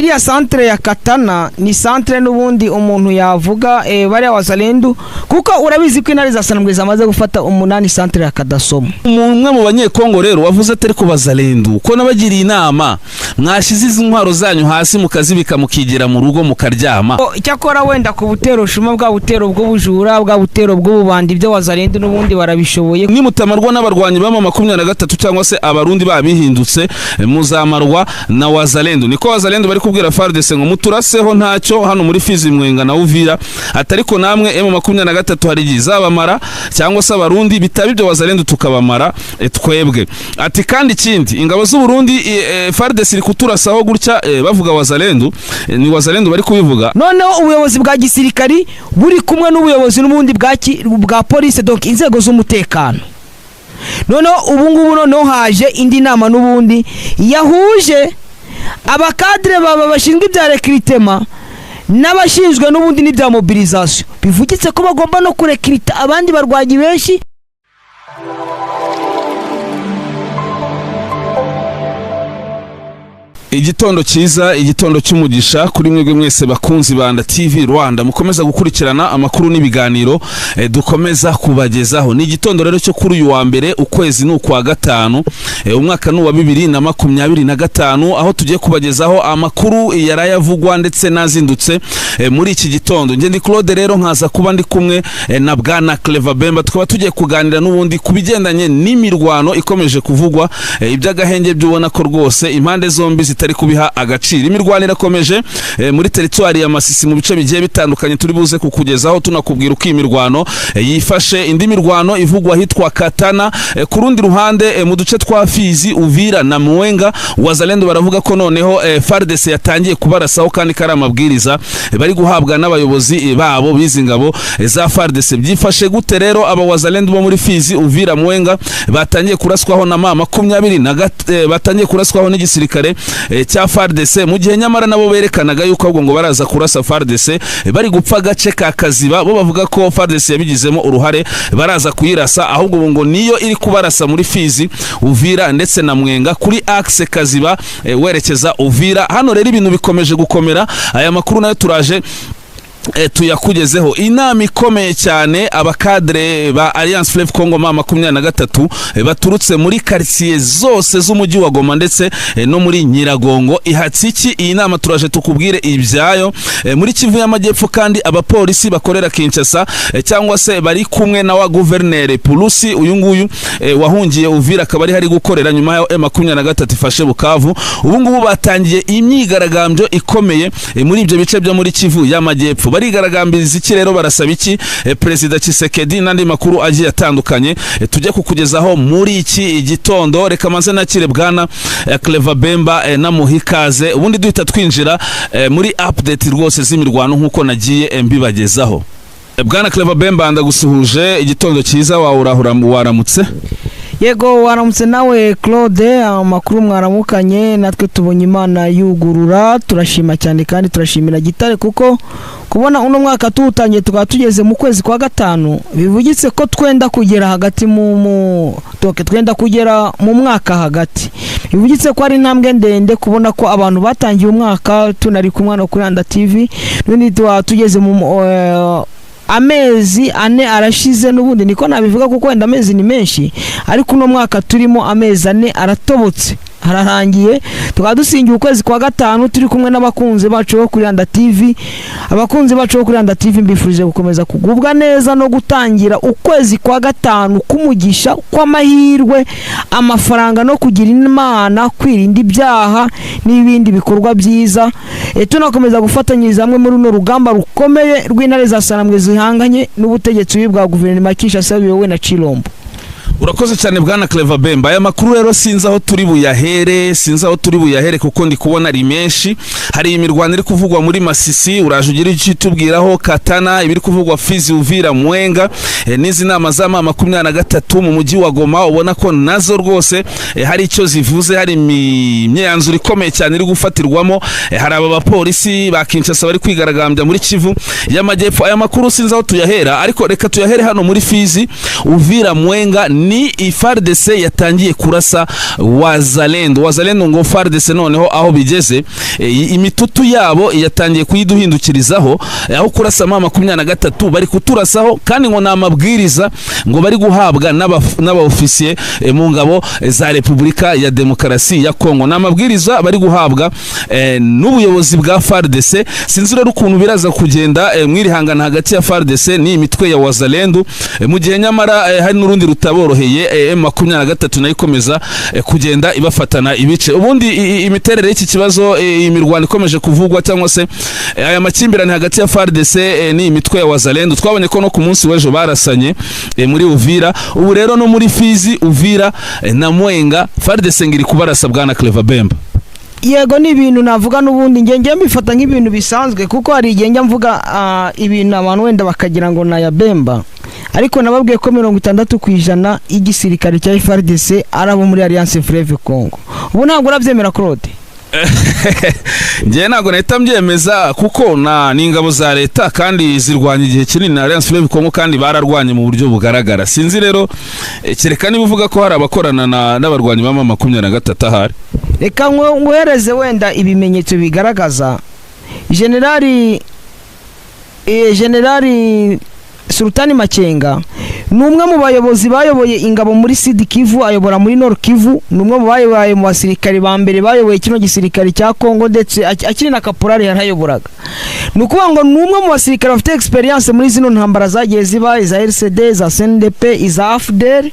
Iriya centre ya Katana ni centre n'ubundi umuntu yavuga bariya Wazalendu, kuko urabizi ko intare za Sanambwe zamaze gufata 8 centre ya Kadasomo. Umwe mu Banyekongo rero wavuze atari ku Bazalendu ko nabagiriye inama, mwashize izi ntwaro zanyu hasi mukazibika, mukigira mu rugo mukaryama. Icyakora wenda ku butero shuma, bwa butero bw'ubujura, bwa butero bw'ububandi, ibyo Wazalendu n'ubundi barabishoboye. Nimutamarwa n'abarwanyi b'ama 23 cyangwa se Abarundi babihindutse, muzamarwa na Wazalendu. Niko Wazalendu bari kubwira FARDC ngo muturaseho ntacyo hano muri Fizi, Mwenga na Uvira, atariko namwe M23 hari igihe izabamara cyangwa se Abarundi, bitaba ibyo Wazalendu tukabamara twebwe. Ati kandi ikindi, ingabo z'u Burundi, FARDC iri kuturasaho gutya, bavuga Wazalendu, ni Wazalendu bari kubivuga. Noneho ubuyobozi bwa gisirikari buri kumwe n'ubuyobozi n'ubundi bwa police, donc inzego z'umutekano. Noneho ubu ngubu noneho haje indi nama n'ubundi yahuje abakadre baba bashinzwe ibya recrutement n'abashinzwe n'ubundi n'ibya mobilisation, bivugitse ko bagomba no kurekirita abandi barwanyi benshi. Igitondo cyiza, igitondo cy'umugisha kuri mwebwe mwese bakunzi Banda TV Rwanda, mukomeza gukurikirana amakuru n'ibiganiro dukomeza kubagezaho. Ni igitondo rero cyo kuri uyu wa mbere, ukwezi ni ukwa gatanu, umwaka ni uwa 2025, aho tugiye kubagezaho amakuru yarayavugwa ndetse nazindutse muri iki gitondo. Nge ndi Claude rero, nkaza kuba ndi kumwe na bwana Clever Bemba, tukaba tugiye kuganira n'ubundi ku bigendanye n'imirwano ikomeje kuvugwa, iby'agahenge by'ubona ko rwose impande zombi zitari kubiha agaciro. Imirwano irakomeje muri teritwari ya Masisi mu bice bigiye bitandukanye, turi buze kukugezaho tunakubwira uko imirwano yifashe. Indi mirwano ivugwa hitwa Katana, ku rundi ruhande mu duce twa Fizi, Uvira na Mwenga, Wazalendo baravuga ko noneho FARDC yatangiye kubarasaho, kandi kari amabwiriza bari guhabwa n'abayobozi babo bizi ngabo za FARDC. Byifashe gute rero? Aba Wazalendo bo muri Fizi, Uvira, Mwenga batangiye kuraswaho na ma 20 batangiye kuraswaho n'igisirikare cya FARDC, mu gihe nyamara nabo berekanaga yuko ahubwo ngo baraza kurasa FARDC, bari gupfa gace ka Kaziba. Bo bavuga ko FARDC yabigizemo uruhare, baraza kuyirasa, ahubwo ngo niyo iri kubarasa muri Fizi, Uvira ndetse na Mwenga kuri axe Kaziba werekeza Uvira. Hano rero ibintu bikomeje gukomera, aya makuru nayo turaje tuyakugezeho. Inama ikomeye cyane abakadre ba Alliance Fleuve Congo ma 23 baturutse muri quartier zose z'umujyi wa Goma ndetse no muri Nyiragongo ihatse iki? Iyi nama turaje tukubwire ibyayo. Muri Kivu y'Amajyepfo kandi abapolisi bakorera Kinshasa, cyangwa se bari kumwe na wa gouverneur Pulusi, uyu nguyu wahungiye Uvira akaba ari hari gukorera nyuma ya M23 ifashe Bukavu, ubu ngubu batangiye imyigaragambyo ikomeye muri ibyo bice byo muri Kivu y'Amajyepfo. Barigaragambiriza iki rero? Barasaba iki Perezida Tshisekedi? N'andi makuru agiye atandukanye tujye kukugezaho muri iki gitondo. Reka maze nakire bwana Clever Bemba namuhikaze, ubundi duhita twinjira muri update rwose z'imirwano nkuko nagiye mbibagezaho. Bwana Clever Bemba, ndagusuhuje, igitondo cyiza, wawe waramutse? Yego, waramutse nawe Claude, amakuru mwaramukanye natwe tubonye Imana yugurura, turashima cyane kandi turashimira Gitare, kuko kubona uno mwaka tuwutangiye tukaba tugeze mu kwezi kwa gatanu, bivugitse ko twenda kugera hagati mu twenda kugera mu mwaka hagati, bivugitse ko ari intambwe ndende kubona ko abantu batangiye umwaka tunari kumwe no kuri Rwanda TV, n'ubundi tugeze mu amezi 4 arashize, n'ubundi niko nabivuga kuko wenda amezi ni menshi, ariko uno mwaka turimo amezi 4 aratobotse hararangiye, tukaba dusingiye ukwezi kwa gatanu turi kumwe n'abakunzi bacu bo kuri Rwanda TV. Abakunzi bacu bo kuri Rwanda TV mbifurije gukomeza kugubwa neza no gutangira ukwezi kwa gatanu k'umugisha, kw'amahirwe, amafaranga no kugira Imana, kwirinda ibyaha n'ibindi bikorwa byiza. Tunakomeza gufatanyiriza hamwe muri runo rugamba rukomeye rw'intare za Sanambwe zihanganye n'ubutegetsi bwa guverinoma Kinshasa biyobowe na Chilombo. Urakoze cyane bwana Clever Bemba. Aya makuru rero sinzi aho turi buyahere, sinzi aho turi buyahere kuko ndi kubona ari menshi. Hari imirwano iri kuvugwa muri Masisi, uraje ugira icyo tubwiraho, Katana, ibiri kuvugwa Fizi, Uvira, Mwenga, n'izi nama za ma 23 mu mujyi wa Goma, ubona ko nazo rwose hari icyo zivuze, hari imyanzuro ikomeye cyane iri gufatirwamo. Hari aba bapolisi ba Kinshasa bari kwigaragambya muri Kivu y'Amajyepfo. Aya makuru sinzi aho tuyahera, ariko reka tuyahere hano muri Fizi, Uvira, Mwenga Ni FARDC yatangiye kurasa Wazalendo. Wazalendo ngo FARDC noneho aho bigeze, imitutu yabo yatangiye kuyiduhindukirizaho, aho kurasa M23 bari kuturasaho, kandi ngo ni amabwiriza ngo bari guhabwa n'abaofisiye mu ngabo za Repubulika ya Demokarasi ya Kongo. Ni amabwiriza bari guhabwa n'ubuyobozi bwa FARDC. Sinzi rero ukuntu biraza kugenda mwirihangana hagati ya FARDC n'iyi mitwe ya Wazalendo, mu gihe nyamara hari n'urundi rutaboroheye, M23 nayo ikomeza kugenda ibafatana ibice. Ubundi imiterere y'iki kibazo, iyi mirwano ikomeje kuvugwa cyangwa se aya makimbirane hagati ya FARDC n'iyi mitwe ya Wazalendo, twabonye ko no ku munsi w'ejo barasanye muri Uvira. Ubu rero no muri Fizi, Uvira na Mwenga, FARDC ngiri kubarasa, bwana Clever Bemba. Yego, ni ibintu navuga n'ubundi njye mbifata nk'ibintu bisanzwe, kuko hari igihe njya mvuga ibintu abantu wenda bakagira ngo naya Bemba, ariko nababwiye ko 60% y'igisirikare cya FARDC ari abo muri Alliance Fleuve Congo. Ubu ntabwo urabyemera, Claude? Njyewe ntabwo nahita mbyemeza, kuko na ni ingabo za leta kandi zirwanya igihe kinini na Alliance Fleuve Congo, kandi bararwanye mu buryo bugaragara. Sinzi rero, kereka niba uvuga ko hari abakorana n'abarwanyi ba M23 ahari. Reka nguhereze wenda ibimenyetso bigaragaza. Generali Sultani Makenga ni umwe mu bayobozi bayoboye ingabo muri Sud Kivu, ayobora muri Nord Kivu. Ni umwe mu bayoboye mu basirikare ba mbere bayoboye kino gisirikare cya Kongo, ndetse akiri na kaporari yarayoboraga. Ni ukuvuga ngo ni umwe mu basirikare bafite experience muri zino ntambara zagiye ziba, iza RCD, za CNDP, iza AFDL,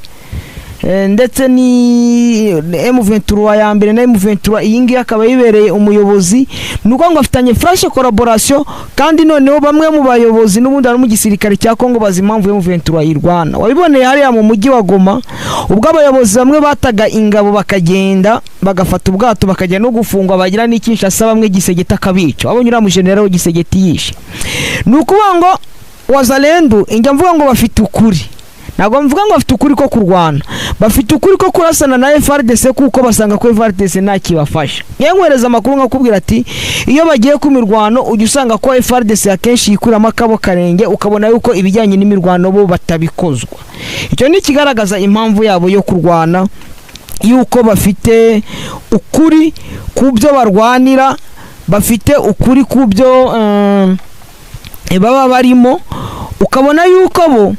ndetse ni M23 ya mbere na M23 iyi ngiyi akaba yibereye umuyobozi. Ni ukuvuga ngo afitanye franche collaboration, kandi noneho bamwe mu bayobozi n'ubundi bari mu gisirikare cya Kongo bazi impamvu M23 irwana. Wabiboneye hariya mu mujyi wa Goma, ubwo abayobozi bamwe bataga ingabo bakagenda bagafata ubwato bakajya no gufungwa, bagira n'ikinshasa bamwe Gisegeti akabica. Wabonye uriya mujenerali w'Gisegeti yishe. Ni ukuvuga ngo Wazalendo, injya mvuga ngo bafite ukuri, ntabwo mvuga ngo bafite ukuri ko kurwana, bafite ukuri ko kurasana na FARDC, kuko basanga ko FARDC nta kibafasha. Ngewe nkwereza amakuru nkakubwira ati iyo bagiye ku mirwano ujya usanga ko FARDC akenshi yikuramo akabo karenge, ukabona yuko ibijyanye n'imirwano bo batabikozwa. Icyo ni ikigaragaza impamvu yabo yo kurwana, yuko bafite ukuri ku byo barwanira, bafite ukuri ku byo baba barimo. Ukabona yuko bo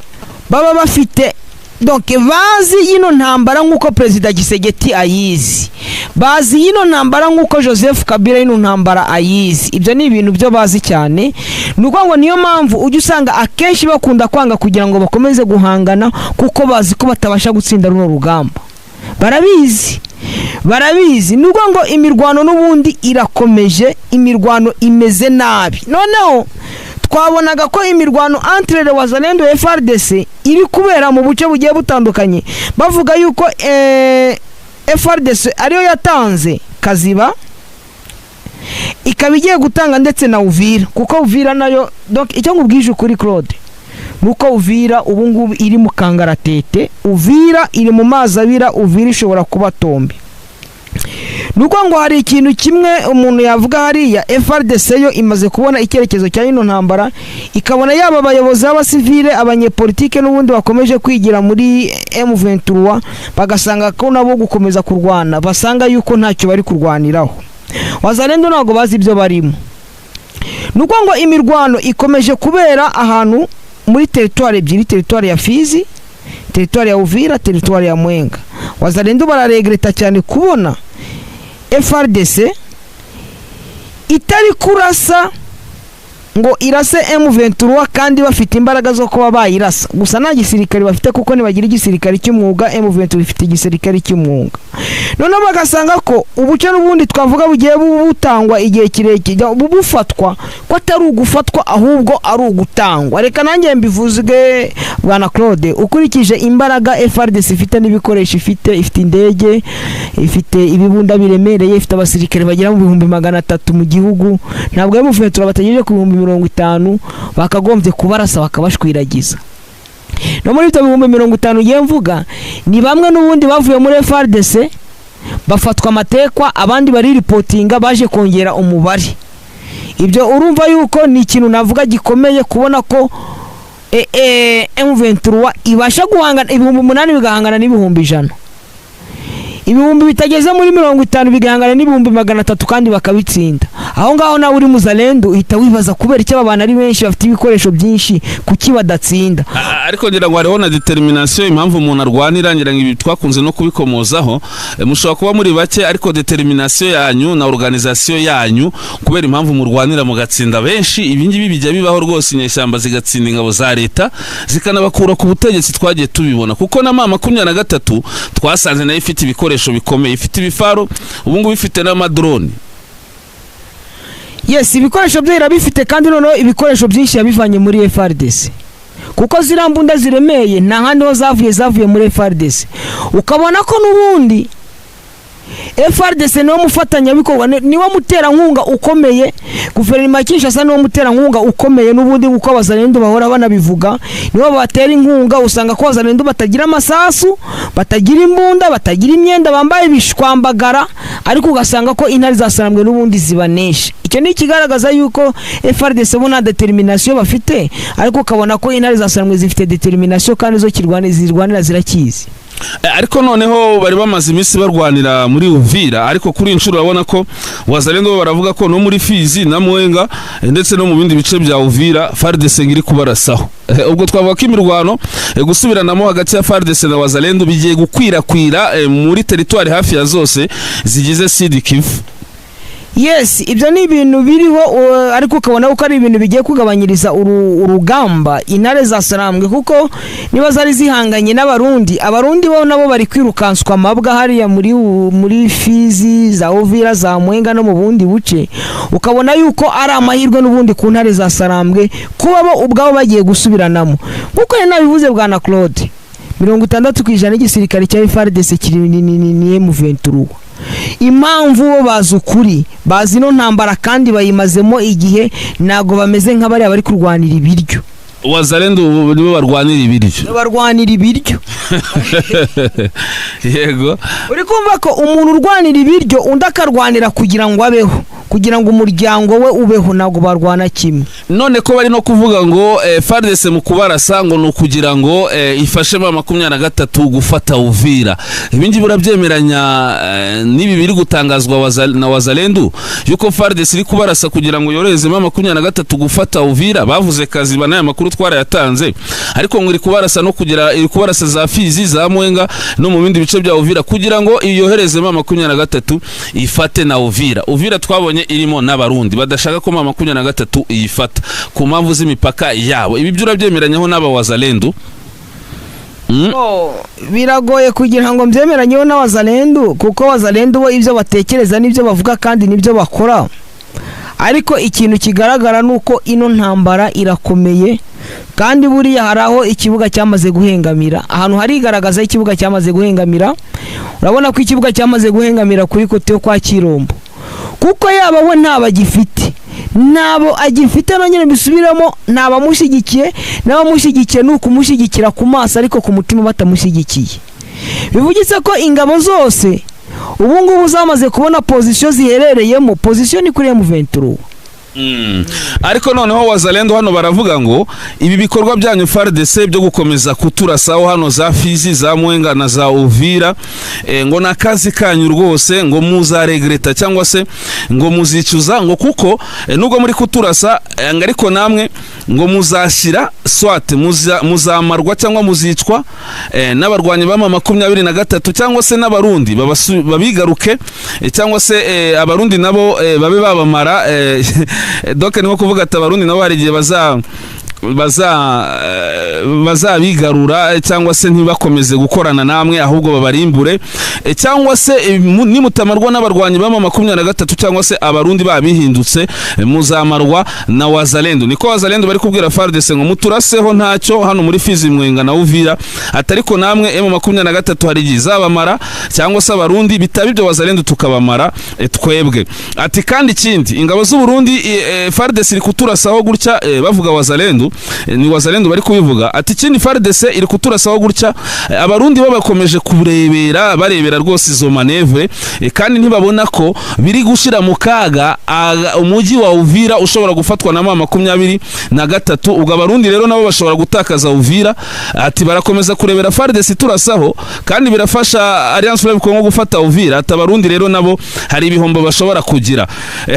baba bafite, donc bazi yino ntambara nk'uko Perezida Gisegeti ayizi, bazi yino ntambara nk'uko Joseph Kabila yino ntambara ayizi. Ibyo ni ibintu byo bazi cyane. Ni ukuvuga ngo niyo mpamvu ujya usanga akenshi bakunda kwanga kugira ngo bakomeze guhangana, kuko bazi ko batabasha gutsinda runo rugamba. Barabizi, barabizi. Ni ukuvuga ngo imirwano n'ubundi irakomeje, imirwano imeze nabi. Noneho twabonaga ko imirwano entre le Wazalendo et FARDC iri kubera mu buce bugiye butandukanye, bavuga yuko FARDC ariyo yatanze Kaziba, ikaba igiye gutanga ndetse na Uvira, kuko Uvira nayo, donc icyo nkubwije ukuri, Claude, nuko Uvira ubu ngubu iri mu kangaratete. Uvira iri mu mazi abira, Uvira ishobora kuba tombe. Nuko ngo hari ikintu kimwe umuntu yavuga hariya: FARDC yo imaze kubona icyerekezo cya ino ntambara, ikabona yaba abayobozi b'abasivile, abanyepolitike n'ubundi bakomeje kwigira muri M23, bagasanga ko nabo gukomeza kurwana basanga yuko ntacyo bari kurwaniraho. Wazalendo ntabwo bazi ibyo barimo. Nuko ngo imirwano ikomeje kubera ahantu muri teritwari ebyiri, teritwari ya Fizi, teritwari ya Uvira, teritwari ya Mwenga. Wazalendo bararegreta cyane kubona FARDC itari kurasa ngo irase M23 kandi bafite imbaraga zo kuba bayirasa. Gusa nta gisirikare bafite, kuko nibagira igisirikare cy'umwuga, M23 ifite igisirikare cy'umwuga. Noneho bagasanga ko ubuce n'ubundi twavuga bugiye butangwa igihe kirekire bufatwa ko atari ugufatwa ahubwo ari ugutangwa. Reka nanjye mbivuze, bwana Claude, ukurikije imbaraga FARDC ifite n'ibikoresho ifite, ifite indege, ifite ibibunda biremereye, ifite abasirikare bagera mu 300,000 mu gihugu, ntabwo M23 batagejeje ku 50,000 bakagombye kubarasa bakabashwiragiza. No muri ibyo 50,000 ngiye mvuga ni bamwe n'ubundi bavuye muri FARDC bafatwa amatekwa, abandi bari ripotinga baje kongera umubare. Ibyo urumva yuko ni ikintu navuga gikomeye kubona ko M23 ibasha guhangana, 8000 bigahangana n'100,000, ibihumbi bitageze muri 50 bigahangana n'300,000 kandi bakabitsinda. Aho ngaho nawe uri muzalendo uhita wibaza kubera icyo aba bantu ari benshi, bafite ibikoresho byinshi, kuki badatsinda? Ariko ngira ngo hariho na determination, impamvu umuntu arwanira. Ngira ngo ibi twakunze no kubikomozaho. Mushobora kuba muri bake, ariko determination yanyu na organisation yanyu, kubera impamvu murwanira mugatsinda benshi. Ibi ngibi bijya bibaho rwose, inyeshyamba zigatsinda ingabo za leta, zikanabakura ku butegetsi. Twagiye tubibona, kuko na M23 twasanze nayo ifite ibikoresho bikomeye, ifite ibifaru, ubu ngubu ifite n'amadrone. Yes, ibikoresho byo irabifite, kandi noneho ibikoresho byinshi yabivanye muri FARDC, kuko ziriya mbunda ziremeye nta handi ho zavuye, zavuye muri FARDC. Ukabona ko n'ubundi FARDC niwo mufatanyabikorwa, niwo muterankunga ukomeye. Guverinoma ya Kinshasa niwo muterankunga ukomeye n'ubundi, kuko abazalendo bahora banabivuga, nibo batera inkunga. Usanga ko abazalendo batagira amasasu, batagira imbunda, batagira imyenda, bambaye ibishwambagara, ariko ugasanga ko intare za Sarambwe n'ubundi zibanesha. Icyo ni ikigaragaza yuko FARDC bo nta determination bafite, ariko ukabona ko intare za Sarambwe zifite determination, kandi zo zirwanira zirakizi. Ariko noneho bari bamaze iminsi barwanira muri Uvira, ariko kuri iyi nshuro urabona ko Wazalendo bo baravuga ko no muri Fizi na Mwenga, ndetse no mu bindi bice bya Uvira FARDC iri kubarasaho. Ubwo twavuga ko imirwano, gusubiranamo hagati ya FARDC na Wazalendo bigiye gukwirakwira muri teritwari hafi ya zose zigize Sud Kivu. Yes, ibyo ni ibintu biriho, ariko ukabona ko ari ibintu bigiye kugabanyiriza urugamba intare za Sarambwe, kuko niba zari zihanganye n'Abarundi, Abarundi bo nabo bari kwirukanswa amabwa hariya muri Fizi, za Uvira, za Mwenga no mu bundi buce. Ukabona yuko ari amahirwe n'ubundi ku ntare za Sarambwe kuba bo ubwabo bagiye gusubiranamo. Nkuko nari nabivuze, bwana Claude, 60% y'igisirikare cya FARDC kiri ni M23. Impamvu bo bazi ukuri, bazi ino ntambara kandi bayimazemo igihe, ntabwo bameze nk'abariya bari kurwanira ibiryo. Wazalendo ubu nibo barwanira ibiryo. Barwanira ibiryo. Uri kumva ko umuntu urwanira ibiryo, undi akarwanira kugira ngo abeho, kugira ngo umuryango we ubeho, ntabwo barwana kimwe. None ko bari no kuvuga ngo FARDC mu kubarasa ngo ni ukugira ngo ifashe M23 gufata Uvira, ibi ngibi urabyemeranya n'ibi biri gutangazwa na Wazalendo, yuko FARDC iri kubarasa kugira ngo yorohereze M23 gufata Uvira? Bavuze Kaziba, n'aya makuru twarayatanze, ariko ngo iri kubarasa no kugira, iri kubarasa za Fizi, za Mwenga no mu bindi bice bya Uvira kugira ngo yohereze M23 ifate na Uvira. Uvira twabonye irimo n'Abarundi badashaka ko M23 iyifata ku mpamvu z'imipaka yabo. Ibi byo urabyemeranyaho n'aba Wazalendo? Oh, biragoye kugira ngo mbyemeranyeho n'Abazalendu, kuko Abazalendu bo ibyo batekereza n'ibyo bavuga kandi n'ibyo bakora. Ariko ikintu kigaragara ni uko ino ntambara irakomeye, kandi buriya hari aho ikibuga cyamaze guhengamira. Ahantu harigaragaza ikibuga cyamaze guhengamira, urabona ko ikibuga cyamaze guhengamira kuri côté yo kwa Kirombo, kuko yaba we ntaba agifite, ntabo agifite. Nongere mbisubiremo, ntabamushyigikiye, n'abamushyigikiye ni ukumushyigikira ku maso, ariko ku mutima batamushyigikiye. Bivugitse ko ingabo zose ubu ngubu zamaze kubona position ziherereyemo, position ni kuri M23. Ariko noneho Wazalendo hano baravuga ngo ibi bikorwa byanyu FARDC byo gukomeza kuturasaho hano za Fizi, za Mwenga na za Uvira, ngo ni akazi kanyu rwose, ngo muzaregreta cyangwa se ngo muzicuza, ngo kuko nubwo muri kuturasa, ngo ariko namwe ngo muzashyira soit muzamarwa cyangwa muzicwa n'abarwanyi ba M23, cyangwa se n'Abarundi babigaruke, cyangwa se Abarundi nabo babe babamara. Donc ni nko kuvuga ati Abarundi nabo hari igihe bazabigarura, cyangwa se ntibakomeze gukorana namwe, ahubwo babarimbure, cyangwa se nimutamarwa n'abarwanyi ba M23 cyangwa se Abarundi babihindutse, muzamarwa na Wazalendo. Niko Wazalendo bari kubwira FARDC, ngo muturaseho ntacyo hano muri Fizi, Mwenga na Uvira, atariko namwe M23 hari igihe izabamara cyangwa se Abarundi, bitaba ibyo Wazalendo tukabamara twebwe. Ati kandi ikindi, ingabo z'u Burundi, FARDC iri kuturasaho gutya, bavuga Wazalendo. Wazalendu, ni Wazalendu bari kubivuga. Ati ikindi FARDC iri kuturasaho gutya, Abarundi bo bakomeje kurebera, barebera rwose izo manœuvre, kandi ntibabona ko biri gushira mu kaga umujyi wa Uvira ushobora gufatwa na M23. Ubwo Abarundi rero nabo bashobora gutakaza Uvira. Ati barakomeza kurebera FARDC turasaho, kandi birafasha Alliance Fleuve Congo gufata Uvira. Ati Abarundi rero nabo hari ibihombo bashobora kugira.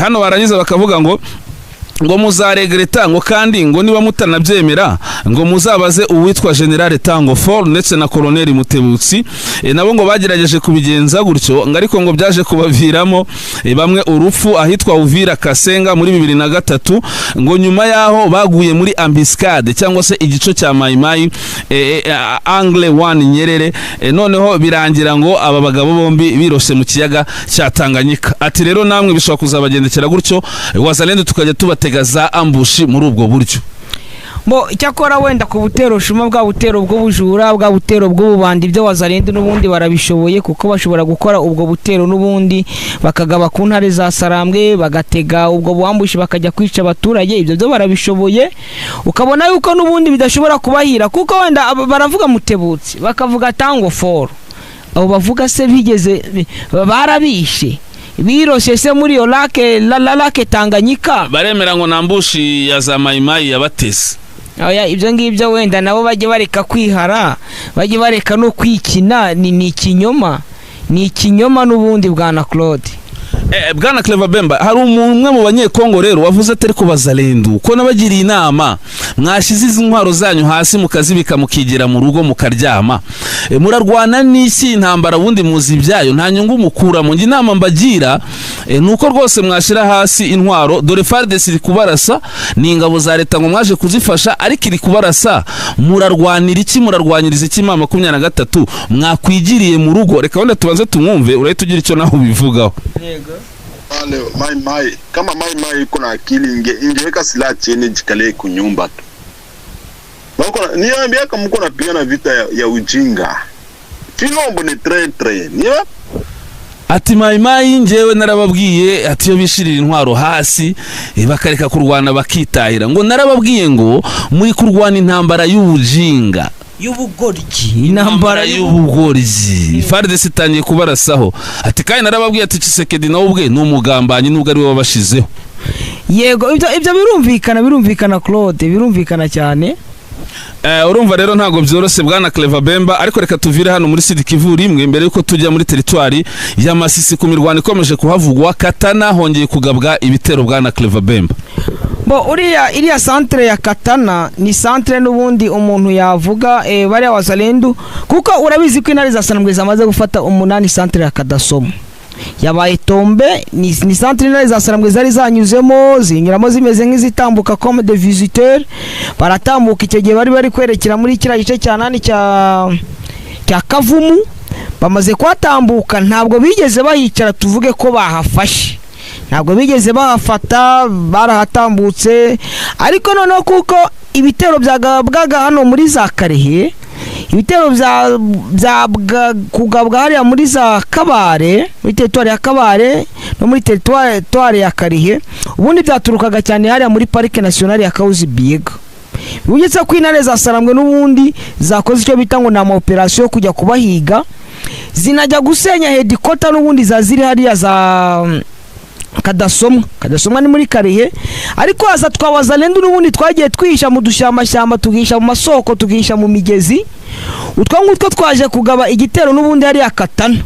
Hano barangiza bakavuga ngo muzaregreta, ngo kandi ngo niba mutanabyemera ngo muzabaze uwitwa General Tango Fort ndetse na Colonel Mutebutsi. Nabo ngo bagerageje kubigenza gutyo, ngo ariko ngo byaje kubaviramo bamwe urupfu ahitwa Uvira Kasenga muri 2003, ngo nyuma yaho baguye muri embuscade cyangwa se igico cya Mai Mai, Angle 1 Nyerere. Noneho birangira ngo aba bagabo bombi biroshe mu kiyaga cya Tanganyika. Ati rero namwe bishobora kuzabagendekera gutyo, Wazalendo tukajya tubatega za ambush muri ubwo buryo. Bo icyakora wenda ku butero shuma, bwa butero bw'ubujura, bwa butero bw'ububandi, ibyo Wazalendo n'ubundi barabishoboye, kuko bashobora gukora ubwo butero n'ubundi bakagaba ku ntare za Sarambwe, bagatega ubwo buambushi, bakajya kwica abaturage. Ibyo byo barabishoboye, ukabona yuko n'ubundi bidashobora kubahira, kuko wenda baravuga Mutebutsi, bakavuga Tango Foro, abo bavuga se bigeze barabishe, biroshe se muri iyo lac la lac Tanganyika? Baremera ngo na ambush ya za Mayimayi yabateze. Oya, ibyo ngibyo wenda nabo bajye bareka kwihara, bajye bareka no kwikina. Ni ikinyoma, ni ikinyoma n'ubundi, bwana Claude. Bwana Clever Bemba, hari umwe mu Banyekongo rero wavuze atari ku Bazalendu ko nabagiriye inama, mwashize izi ntwaro zanyu hasi mukazibika, mukigira mu rugo mukaryama. Murarwana n'isi intambara ubundi muzi ibyayo, nta nyungu mukuramo. Njye inama mbagira nuko rwose mwashyira hasi intwaro. Dore FARDC iri kubarasa, ni ingabo za leta ngo mwaje kuzifasha, ariko iri kubarasa. Murarwanira iki? Murarwanyiriza iki M23? Mwakwigiriye mu rugo. Reka wenda tubanze tumwumve, urahita ugira icyo naho ubivugaho. Wale Mai Mai, kama Mai Mai iko na akili ingeweka silaha chini jikalie kunyumba tu. Niambia kama mko napigana vita ya ujinga. Chilombo ni traître. Niyo. Ati Mayimayi njyewe narababwiye, ati iyo bishirira intwaro hasi, bakareka kurwana bakitahira, ngo narababwiye ngo muri kurwana intambara y'ubujinga. Y'ubugoryi, intambara. Intambara y'ubugoryi. FARDC itangiye kubarasaho. Ati kandi narababwiye ati Tshisekedi nawe ubwe ni umugambanyi nubwo ari we wabashizeho. Yego, ibyo birumvikana, birumvikana Claude, birumvikana cyane. Urumva rero ntabwo byoroshye, bwana Clever Bemba. Ariko reka tuvire hano muri Sud Kivu rimwe mbere yuko tujya muri teritwari ya Masisi ku mirwano ikomeje kuhavugwa. Katana hongeye kugabwa ibitero, bwana Clever Bemba. Bo uriya iriya centre ya Katana ni centre n'ubundi umuntu yavuga bariya Wazalendu, kuko urabizi ko intare za Sanambwe zamaze gufata umunani. Centre ya Kadasomo yabaye tombe. Ni centre intare za Sarambwe zari zanyuzemo, zinyuramo zimeze nk'izitambuka comme des visiteurs, baratambuka. Icyo gihe bari kwerekera muri kiriya gice cya nani cya Kavumu. Bamaze kuhatambuka, ntabwo bigeze bahicara tuvuge ko bahafashe, ntabwo bigeze bahafata, barahatambutse. Ariko noneho kuko ibitero byagabwaga hano muri za Karehe, ibitero bya kugabwa hariya muri za Kabare, muri teritwari ya Kabare no muri teritwari ya Karihe, ubundi byaturukaga cyane hariya muri Parc National ya Kahuzi Biega. Bibutse ko intare za Sarambwe n'ubundi zakoze icyo bita ngo ni ama opération yo kujya kubahiga, zinajya gusenya headquarter n'ubundi za ziri hariya za Kadasomwa. Kadasomwa ni muri Karihe. Ariko haza twa Wazalendu n'ubundi twagiye twihisha mu dushyambashyamba, tugihisha mu masoko, tugihisha mu migezi. Utwo ngutwo twaje kugaba igitero n'ubundi hariya Katana.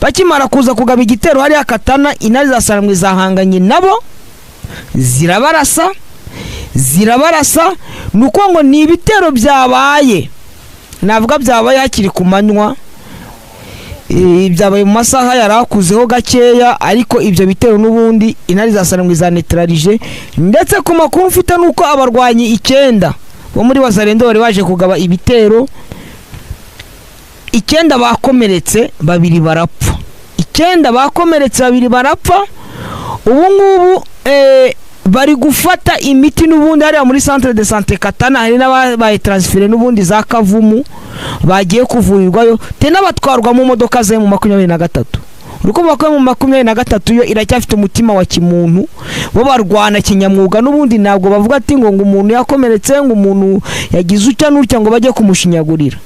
Bakimara kuza kugaba igitero hariya Katana, intare za Sarambwe zahanganye nabo, zirabarasa, zirabarasa. Ni uko ngo ni ibitero byabaye, navuga byabaye hakiri ku manywa, byabaye mu masaha yari akuzeho gakeya. Ariko ibyo bitero n'ubundi intare za Sarambwe zanetralije. Ndetse ku makuru mfite nuko abarwanyi 9 bo muri Wazalendo bari baje kugaba ibitero, 9 bakomeretse, 2 barapfa. 9 bakomeretse, 2 barapfa. Ubu ngubu bari gufata imiti n'ubundi hariya muri centre de santé Katana. Hari n'ababaye transféré n'ubundi za Kavumu, bagiye kuvurirwayo, tena batwarwa mu modoka za M23. Uri kumva ko M23 yo iracyafite umutima wa kimuntu. Bo barwana kinyamwuga n'ubundi, ntabwo bavuga ati ngo umuntu yakomeretse, ngo umuntu yagize utya n'utya, ngo bajye kumushinyagurira.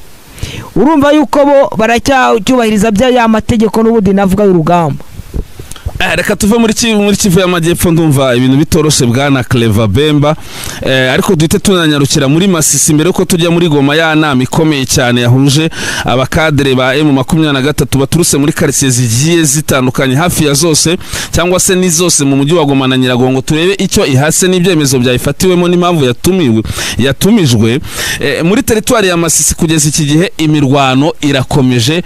Urumva yuko bo baracyacyubahiriza bya ya mategeko n'ubundi navuga y'urugamba. Reka tuve muri Kivu y'Amajyepfo, ndumva ibintu bitoroshe bwana Clever Bemba, ariko duhite tunanyarukira muri Masisi mbere yuko tujya muri Goma, ya nama ikomeye cyane yahuje abakadere ba M23 baturutse muri quartier zigiye zitandukanye hafi ya zose cyangwa se ni zose mu mujyi wa Goma na Nyiragongo, turebe icyo ihase n'ibyemezo byayifatiwemo n'impamvu yatumijwe. Muri teritwari ya Masisi kugeza iki gihe imirwano irakomeje,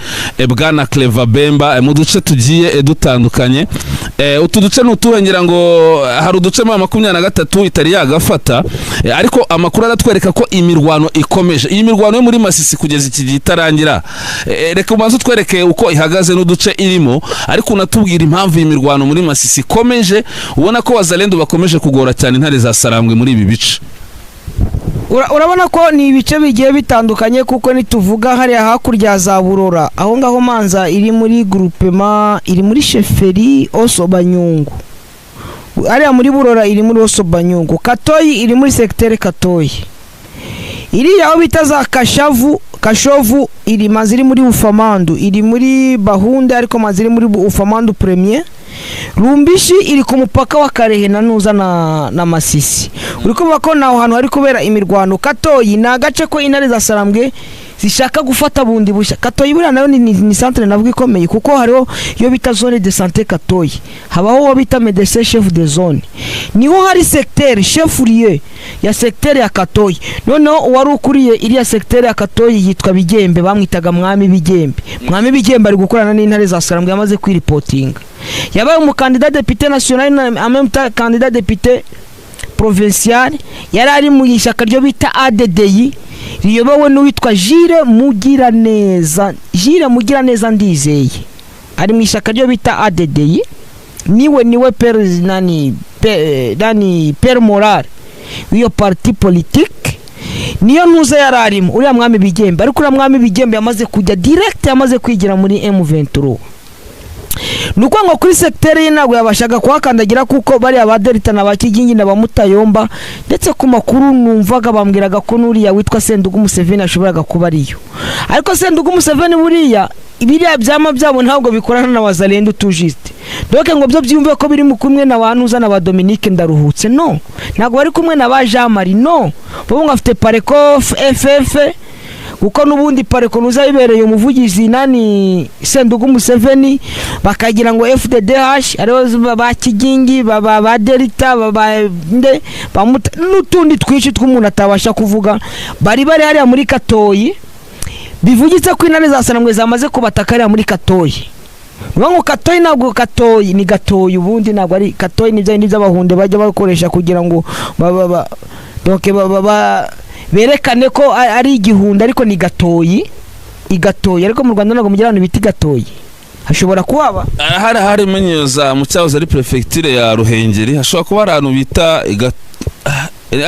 bwana Clever Bemba, mu duce tugiye dutandukanye. Utu duce n'utuhe? Ngira ngo hari uduce ma 23 itari yagafata, ariko amakuru aratwereka ko imirwano ikomeje. Iyi mirwano yo muri Masisi kugeza iki gihe itarangira, reka ubanze utwereke uko ihagaze n'uduce irimo, ariko unatubwira impamvu iyi mirwano muri Masisi ikomeje, ubona ko Wazalendo bakomeje kugora cyane intare za Sarambwe muri ibi bice. Urabona ko ni ibice bigiye bitandukanye, kuko nituvuga hariya hakurya za Burora, aho ngaho Manza iri muri groupement, iri muri chefferie Osobanyungu. Hariya muri Burora iri muri Osobanyungu, Katoyi iri muri secteur Katoyi. Iriya aho bita za Kashavu, Kashovu iri Manza iri muri Ufamandu, iri muri Bahunde, ariko Manza iri muri Ufamandu premier. Rumbishi iri ku mupaka wa Karehe na Nuza na Masisi. Uri kumva ko naho hantu hari kubera imirwano. Katoyi ni agace ko intare za Sarambwe zishaka gufata bundi bushya. Katoyi buriya nayo ni centre navuga ikomeye, kuko hariho iyo bita zone de santé Katoyi, habaho uwo bita médecin chef de zone, niho hari secteur chef lieu ya secteur ya Katoyi. Noneho uwari ukuriye iriya secteur ya Katoyi yitwa Bigembe, bamwitaga Mwami Bigembe. Mwami Bigembe ari gukorana n'intare za Sarambwe, yamaze kwiripotinga, yabaye umukandida député national en même temps candidat député provincial. Yari ari mu ishyaka ryo bita ADDI riyobowe n'uwitwa Jire Mugiraneza, Jire Mugiraneza Ndizeye, ari mu ishyaka ryo bita ADDI. Niwe per nani nani père moral w'iyo parti politique, niyo ntuza yari arimo uriya Mwami Bigembe. Ariko uriya Mwami Bigembe yamaze kujya direct, yamaze kwigira muri M23. Ni ukuvuga ngo kuri secteur ye ntabwo yabashaga kuhakandagira, kuko bariya ba Delta na ba Kigingi na ba Mutayomba, ndetse ku makuru numvaga bambwiraga ko n'uriya witwa Sendugu Museveni ashoboraga kuba ariyo. Ariko Sendugu Museveni buriya biriya byama byabo ntabwo bikorana na Wazalendo tujiste, donc ngo byo byumve ko biri mu kumwe na ba Ntuza na ba Dominique Ndaruhutse, no, ntabwo bari kumwe na ba Jean Marie, no, bo ngo afite Pareko FF, kuko n'ubundi Pareko nuza bibereye umuvugizi nani Sendugu Museveni, bakagira ngo FDDH ariho ba Kigingi ba Delta ba nde n'utundi twinshi tw'umuntu atabasha kuvuga, bari hariya muri Katoyi. Bivugitse ko intare za Sarambwe zamaze kubataka hariya muri Katoyi. Ngo Katoyi ntabwo Katoyi ni Gatoyi, ubundi ntabwo ari Katoyi, ni bya by'abahunde bajya bakoresha kugira ngo donc berekane ko ari igihunda, ariko ni Gatoyi, igatoyi. Ariko mu Rwanda ntabwo mugira ahantu bita Gatoyi, hashobora kuhaba hari menyoza mu cyahoze ari prefecture ya Ruhengeri, hashobora kuba ari ahantu bita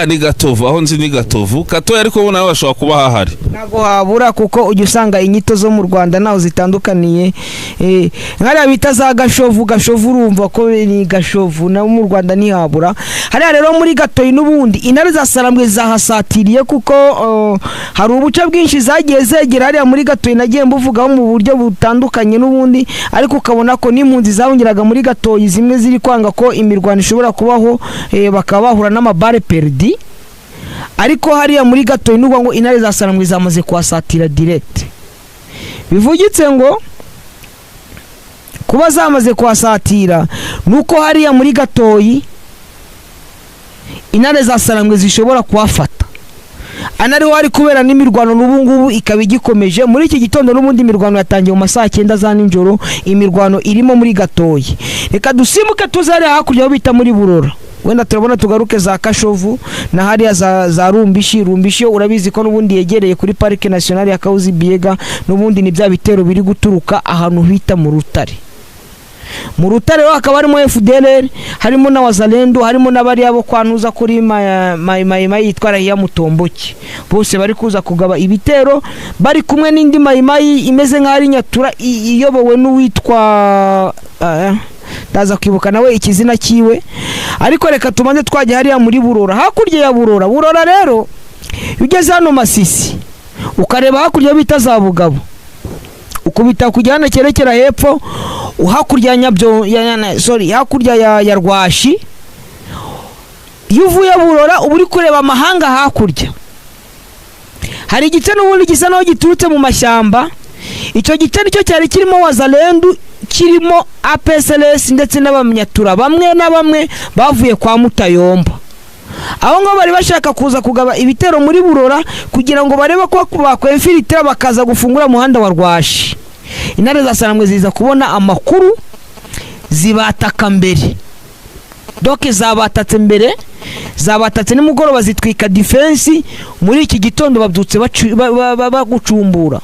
ni Gatovu, aho nzi ni Gatovu Katoyi, ariko bo nawe bashobora kuba hahari. Ntabwo habura, kuko ujya usanga inyito zo mu Rwanda naho zitandukaniye. Nkariya bita za Gashovu, Gashovu urumva ko ni Gashovu, naho mu Rwanda ntihabura. Hariya rero muri Gatoyi n'ubundi intare za Sarambwe zahasatiriye, kuko hari ubuce bwinshi zagiye zegera hariya muri Gatoyi, nagiye mbuvugaho mu buryo butandukanye n'ubundi, ariko ukabona ko n'impunzi zahungiraga muri Gatoyi zimwe ziri kwanga ko imirwano ishobora kubaho, bakaba bahura n'amabare perdi. Ariko hariya muri Gatoyi n'ubwo ngo intare za Sarambwe zamaze kuhasatira direct, bivugitse ngo kuba zamaze kuhasatira nuko hariya muri Gatoyi intare za Sarambwe zishobora kuhafata. Anariho hari kubera n'imirwano n'ubu ngubu ikaba igikomeje. Muri iki gitondo n'ubundi imirwano yatangiye mu masaha 9 za nijoro, imirwano irimo muri Gatoyi. Reka dusimbuke tuze hariya hakurya aho bita muri Burora, wenda turabona tugaruke za Kashovu na hariya za Rumbishi. Rumbishi urabizi ko n'ubundi yegereye kuri parike nationale ya Kahuzi Biega, n'ubundi ni bya bitero biri guturuka ahantu hita mu Rutare. Mu Rutare hakaba harimo FDLR, harimo na Wazalendo, harimo n'abari abo kwanuza kuri Mayi yitwa Rahiya Mutomboki, bose bari kuza kugaba ibitero bari kumwe n'indi Mayi imeze nk'ari Nyatura iyobowe n'uwitwa Ndaza kwibuka nawe ikizina cyiwe, ariko reka tubanze twajya hariya muri Burora, hakurya ya Burora. Burora rero, iyo ugeze hano Masisi ukareba hakurya bita za Bugabo, ukubita kujya hano cyerekera hepfo hakurya ya Nyabyo sorry, hakurya ya Rwashi. Iyo uvuye Burora uba uri kureba amahanga. Hakurya hari igice n'ubundi gisa naho giturutse mu mashyamba. Icyo gice nicyo cyari kirimo Wazalendu, kirimo APSLS ndetse n'Abanyatura bamwe na bamwe bavuye kwa Mutayomba. Aho ngaho bari bashaka kuza kugaba ibitero muri Burora kugira ngo barebe ko bakwemfiritira, bakaza gufungura umuhanda wa Rwashi. Intare za Sarambwe ziza kubona amakuru, zibataka mbere. Doke zabatatse mbere, zabatatse nimugoroba, zitwika defense. Muri iki gitondo babyutse bagucumbura,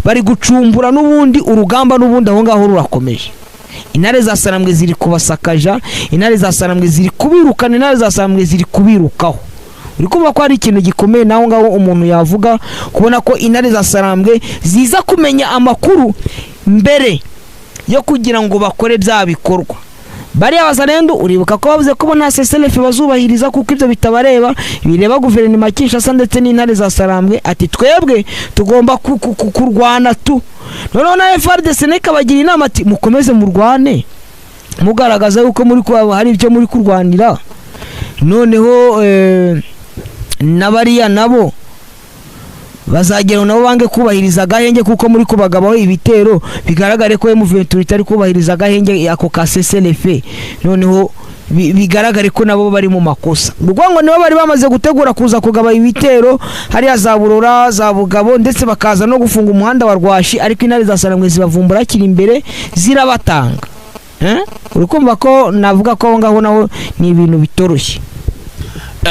bari gucumbura n'ubundi urugamba, n'ubundi aho ngaho rurakomeje. Intare za Sarambwe ziri kubasakaja, intare za Sarambwe ziri kubirukana, intare za Sarambwe ziri kubirukaho. Uri kumva ko ari ikintu gikomeye naho ngaho umuntu yavuga, kubona ko intare za Sarambwe ziza kumenya amakuru mbere yo kugira ngo bakore bya bikorwa. Bariya Bazalendu, uribuka ko bavuze ko bo nta CCLF bazubahiriza, kuko ibyo bitabareba, bireba guverinoma ya Kinshasa ndetse n'intare za Sarambwe. Ati twebwe tugomba kurwana tu. Noneho na FARDC nayo ikabagira inama ati mukomeze murwane, mugaragaza yuko muri kuba hari ibyo muri kurwanira. Noneho n'abariya nabo bazagera nabo bange kubahiriza agahenge, kuko muri kubagabaho ibitero, bigaragare ko M23 itari kubahiriza agahenge ako ka CCLF. Noneho bigaragare ko nabo bari mu makosa. Ubwo ngo nibo bari bamaze gutegura kuza kugaba ibitero hariya za Burora, za Bugabo, ndetse bakaza no gufunga umuhanda wa Rwashi, ariko intare za Sarambwe zibavumbura hakiri imbere, zirabatanga. Uri kumva ko navuga ko aho ngaho naho ni ibintu bitoroshye.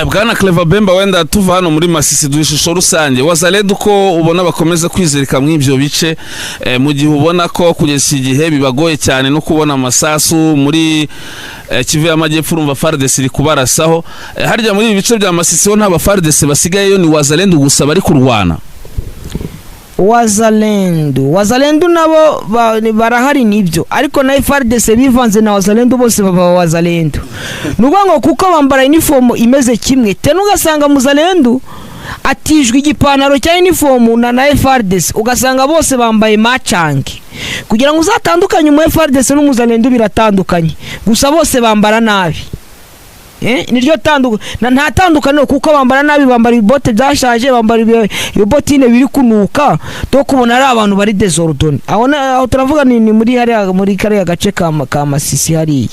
Bwana Clever Bemba, wenda tuva hano muri Masisi, duha ishusho rusange Wazalendo uko ubona bakomeza kwizirika muri ibyo bice, mu gihe ubona ko kugeza iki gihe bibagoye cyane no kubona amasasu muri Kivu y'Amajyepfo. Urumva FARDC iri kubarasaho. Harya muri ibi bice bya Masisi ho nta ba FARDC basigayeyo, ni Wazalendo gusa bari kurwana? Wazalendu, Wazalendu nabo barahari nibyo, ariko na FARDC bivanze na Wazalendu, bose baba Wazalendu. Ni ukuvuga ngo kuko bambara uniform imeze kimwe, tena ugasanga Muzalendu atijwe igipantaro cya uniform na FARDC, ugasanga bose bambaye macange. Kugira ngo uzatandukanye umu FARDC n'Umuzalendu biratandukanye, gusa bose bambara nabi. Niryo nta tandukaniro, kuko bambara nabi, bambara ibibote byashaje, bambara ibibotine biri kunuka, to kubona ari abantu bari désordonnés. Aho turavuga ni muri hariya, muri kariya gace ka Masisi hariya.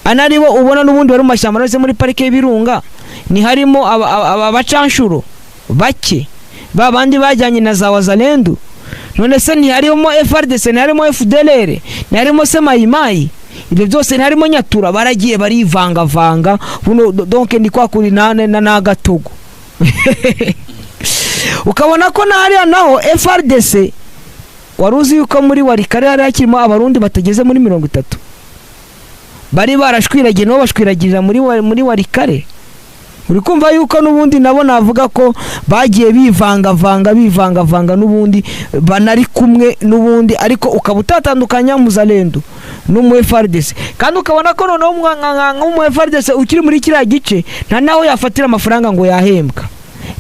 Anaribo ubona n'ubundi bari mu mashyamba ndetse muri parike y'Ibirunga, ni harimo abacanshuro bake ba bandi bajyanye na za Wazalendu. None se ntiharimo FARDC, ntiharimo FDLR, ntiharimo se Mayimayi, ibyo byose, ntiharimo Nyatura? Baragiye barivangavanga buno. Donc ni kwa kuri nane na n'agatugu, ukabona ko na hariya naho FARDC. Wari uzi yuko muri Warikare hari hakirimo Abarundi batageze muri 30 bari barashwiragiye, nabo bashwiragirira muri Warikare? Uri kumva yuko n'ubundi nabo navuga ko bagiye bivangavanga, bivangavanga, n'ubundi banari kumwe n'ubundi, ariko ukaba utatandukanya Muzalendu n'umu FARDC. Kandi ukabona ko noneho nk'umu FARDC ukiri muri kiriya gice nta naho yafatira amafaranga ngo yahembwa.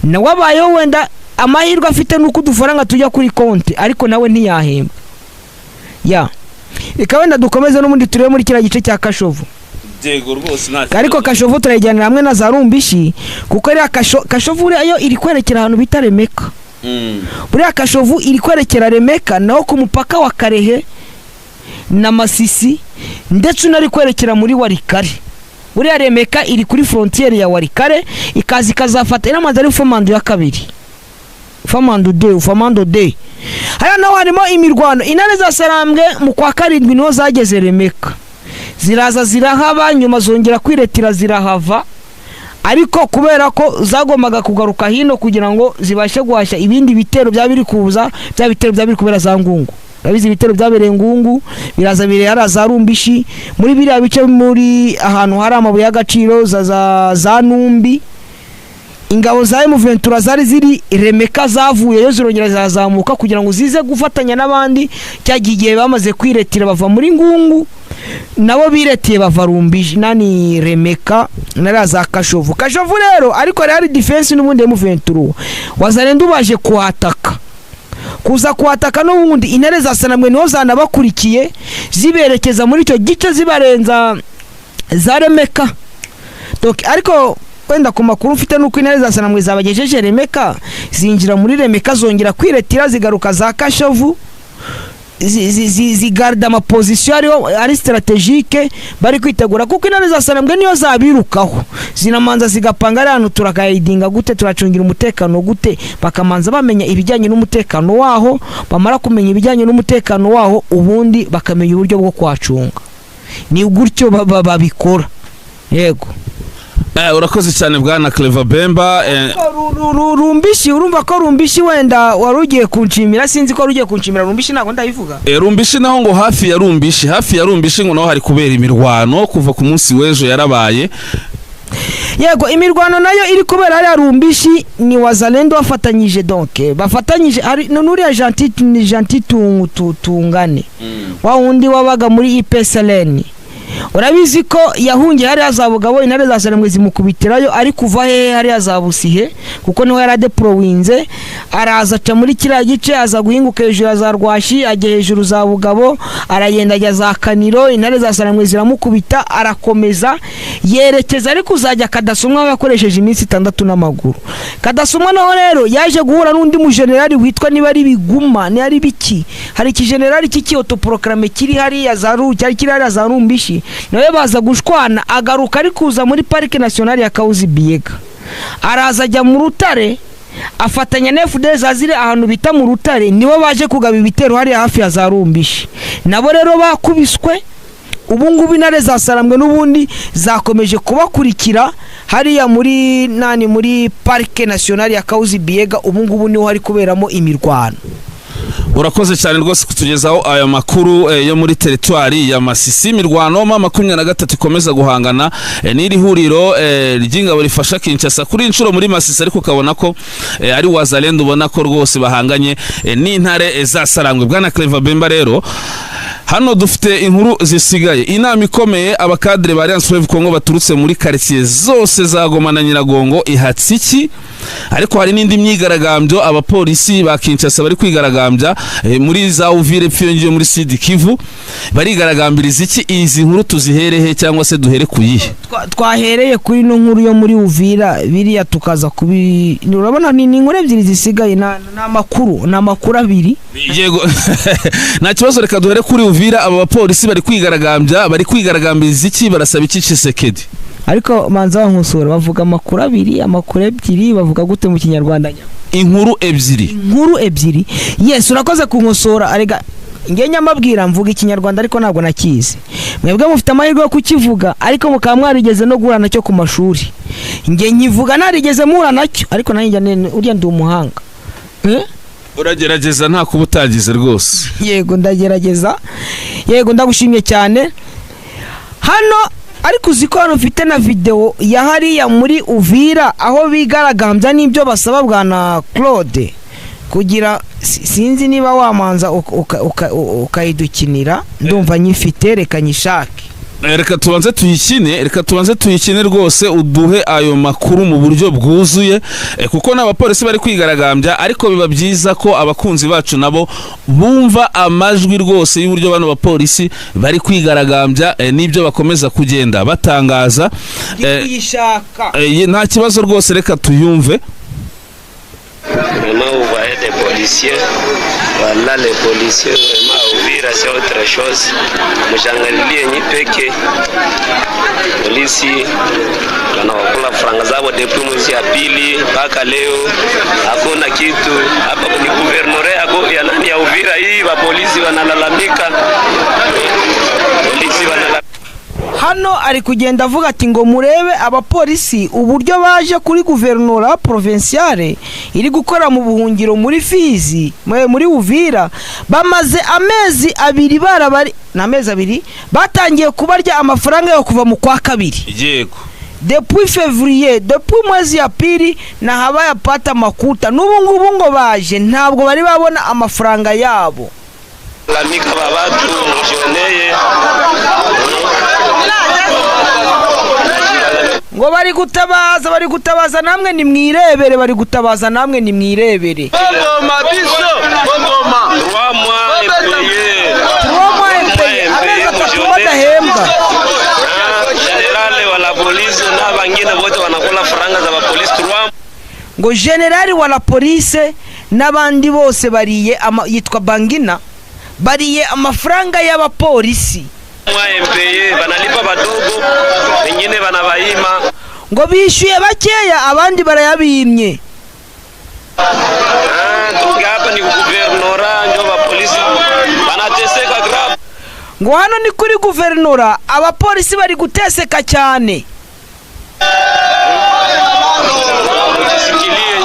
Nawe abayeho, wenda amahirwe afite nuko udufaranga tujya kuri konti, ariko nawe ntiyahembwa. Ya, reka wenda dukomeze n'ubundi turebe muri kiriya gice cya Kashovu. Yego rwose, nta Ariko Kashovu turayijyanira hamwe na za Rumbishi, kuko iriya Kashovu buriya yo iri kwerekera ahantu bita Remeka. Buriya Kashovu iri kwerekera Remeka, naho ku mupaka wa Karehe na Masisi, ndetse unari kwerekera muri Warikare. Buriya Remeka iri kuri frontière ya Warikare, ikaza ikazafata inamaze ari Famando ya kabiri, Famando de, Famando de. Hariya naho harimo imirwano. Intare za Sarambwe mu kwa karindwi niho zageze Remeka, ziraza zirahaba, nyuma zongera kwiretira zirahava, ariko kubera ko zagombaga kugaruka hino kugira ngo zibashe guhashya ibindi bitero byaba biri kuza, bya bitero byaba biri kubera za Ngungu. Urabizi, ibitero byabereye Ngungu biraza biri za Rumbishi, muri biriya bice, muri ahantu hari amabuye y'agaciro za Numbi. Ingabo za M23 zari ziri Remeka zavuyeyo, zirongera zirazamuka kugira ngo zize gufatanya n'abandi. Cyagiye igihe bamaze kwiretira bava muri Ngungu. Nabo biretiye bava Rumbiji nani Remeka nariya za Kashovu. Kashovu rero ariko hari defense n'ubundi M23, Wazalendo baje kuhataka, kuza kuhataka n'ubundi intare za Sanamwe niho zanabakurikiye ziberekeza muri icyo gice, zibarenza za Remeka. Donc ariko wenda ku makuru mfite nuko intare za Sanamwe zabagejeje Remeka, zinjira muri Remeka, zongera kwiretira, zigaruka za Kashovu, zigarda amaposition ariho ari stratégique, bari kwitegura, kuko intare za Sanambwe niyo zabirukaho zinamanza zigapanga ari ahantu turakayidinga gute, turacungira umutekano gute, bakamanza bamenya ibijyanye n'umutekano waho. Bamara kumenya ibijyanye n'umutekano waho, ubundi bakamenya uburyo bwo kuhacunga. Ni gutyo babikora, yego. Urakoze cyane bwana Clever Bemba. Rumbishi, urumva ko Rumbishi wenda wari ugiye kunshimira, sinzi ko wari ugiye kunshimira Rumbishi, ntabwo ndayivuga. Rumbishi naho ngo hafi ya Rumbishi ngo naho hari kubera imirwano kuva ku munsi w'ejo yarabaye. Yego, imirwano nayo iri kubera hariya Rumbishi ni Wazalendo bafatanyije, donc bafatanyije ari nuriya Gentil, ni Gentil Tungane, wa wundi wabaga muri IPSLN. Urabizi ko yahungiye hariya za Bugabo, intare za Sarembwe zimukubitirayo ari kuva hehe, hariya za Busihe, kuko niho yari adeporowinze. Araza aca muri kiriya gice, aza guhinguka hejuru ya za Rwashi, ajya hejuru za Bugabo, aragenda ajya za Kaniro, intare za Sarembwe ziramukubita, arakomeza yerekeza ariko uzajya Kadasumwa, aho yakoresheje iminsi 6 n'amaguru. Kadasumwa naho rero yaje guhura n'undi mujenerali witwa niba ari Biguma, niba ari biki, hari ikijenerali cy'iki autoproclamé kiri hariya za Ru, cyari kiri hariya za Rumbishi, nawe baza gushwana, agaruka ari kuza muri Parike Nationale ya Kahuzi Biega, araza ajya mu Rutare, afatanya na FD zazire ahantu bita mu Rutare, nibo baje kugaba ibitero hariya hafi ya za Rumbishi. Nabo rero bakubiswe. Ubu ngubu intare za Sarambwe n'ubundi zakomeje kubakurikira hariya muri nani, muri Parike Nationale ya Kahuzi Biega. Ubu ngubu niho hari kuberamo imirwano. Urakoze cyane rwose kutugezaho aya makuru yo muri teritwari ya Masisi. Imirwano M23 ikomeza guhangana n'iri huriro ry'ingabo rifasha Kinshasa kuri inshuro muri Masisi, ariko ukabona ko ari Wazalendo, ubona ko rwose bahanganye n'intare za Sarangwe. Bwana Clever Bemba, rero hano dufite inkuru zisigaye. Inama ikomeye abakadre ba Alliance Fleuve Congo baturutse muri quartier zose za Goma na Nyiragongo ihatse iki? Ariko hari n'indi myigaragambyo, abapolisi ba Kinshasa bari kwigaragambya muri za Uvira epfo muri Sud Kivu, barigaragambiriza iki? Izi nkuru tuziherehe cyangwa se duhere kuyihe? Twahereye kuri ino nkuru yo muri Uvira, biriya tukaza kubi, urabona ni inkuru ebyiri zisigaye, ni amakuru abiri. Yego, nta kibazo, reka duhere kuri Uvira. Aba bapolisi bari kwigaragambya, bari kwigaragambiriza iki? Barasaba iki Tshisekedi? Ariko manza bankosora, bavuga amakuru abiri, amakuru ebyiri, bavuga gute mu Kinyarwanda? Inkuru ebyiri. Inkuru ebyiri, yes, urakoze kunkosora. Arega nge nyamabwira mvuga Ikinyarwanda ariko ntabwo nakizi. Mwebwe mufite amahirwe yo kukivuga, ariko mukaba mwarigeze no guhura nacyo ku mashuri. Nge nkivuga narigeze muhura nacyo, ariko nanjye uriya ndi umuhanga, eh? Uragerageza, nta kuba utagize rwose. Yego, ndagerageza. Yego, ndagushimye cyane. Hano ariko uzi ko hano mfite na videwo ya hariya muri Uvira aho bigaragambya n'ibyo basaba, bwana Claude, kugira sinzi niba wamanza ukayidukinira. Ndumva nyifite, reka nyishake. Reka tubanze tuyikine, reka tubanze tuyikine rwose, uduhe ayo makuru mu buryo bwuzuye, kuko n'abapolisi bari kwigaragambya, ariko biba byiza ko abakunzi bacu nabo bumva amajwi rwose y'uburyo bano bapolisi bari kwigaragambya n'ibyo bakomeza kugenda batangaza. Kuyishaka. Nta kibazo rwose, reka tuyumve. Vraiment, vous voyez des policiers. Voilà les policiers, vraiment, Uvira, c'est autre chose. Mshangalie nyi peke. Polisi wanawakula franga zao depuis mwezi ya pili mpaka leo hakuna kitu. Hapa kwenye gouvernorat ya nani ya Uvira hii, wa polisi wanalalamika. Polisi wanalalamika. Hano ari kugenda avuga ati ngo murebe abapolisi uburyo baje kuri guverinora provinciale iri gukora mu buhungiro muri Fizi, muri Uvira. Bamaze amezi 2 barabari, ni amezi 2 batangiye kubarya amafaranga yo kuva mu kwa kabiri. Depuis février, depuis mwezi ya pili na habayapata makuta. N'ubu ngubu ngo baje ntabwo bari babona amafaranga yabo. Lalamika ba watu mujionee. Ngo bari gutabaza, bari gutabaza, namwe nimwirebere, bari gutabaza, namwe nimwirebere. 3 mois impayés. 3 mois impayés, amezi 3 badahembwa. Général wa la police na wengine wote wanakula faranga za polisi 3 Ngo général wa la police n'abandi bose bariye yitwa Bangina, bariye amafaranga y'abapolisi. Mois impayés, banalipa badogo, wengine banabaima. Ngo bishyuye bakeya, abandi barayabimye. Ah, donc hapa ni gouvernorat ndio ba polisi banateseka grave. Ngo hano ni kuri guverinora, abapolisi bari guteseka cyane. Mjisikilie.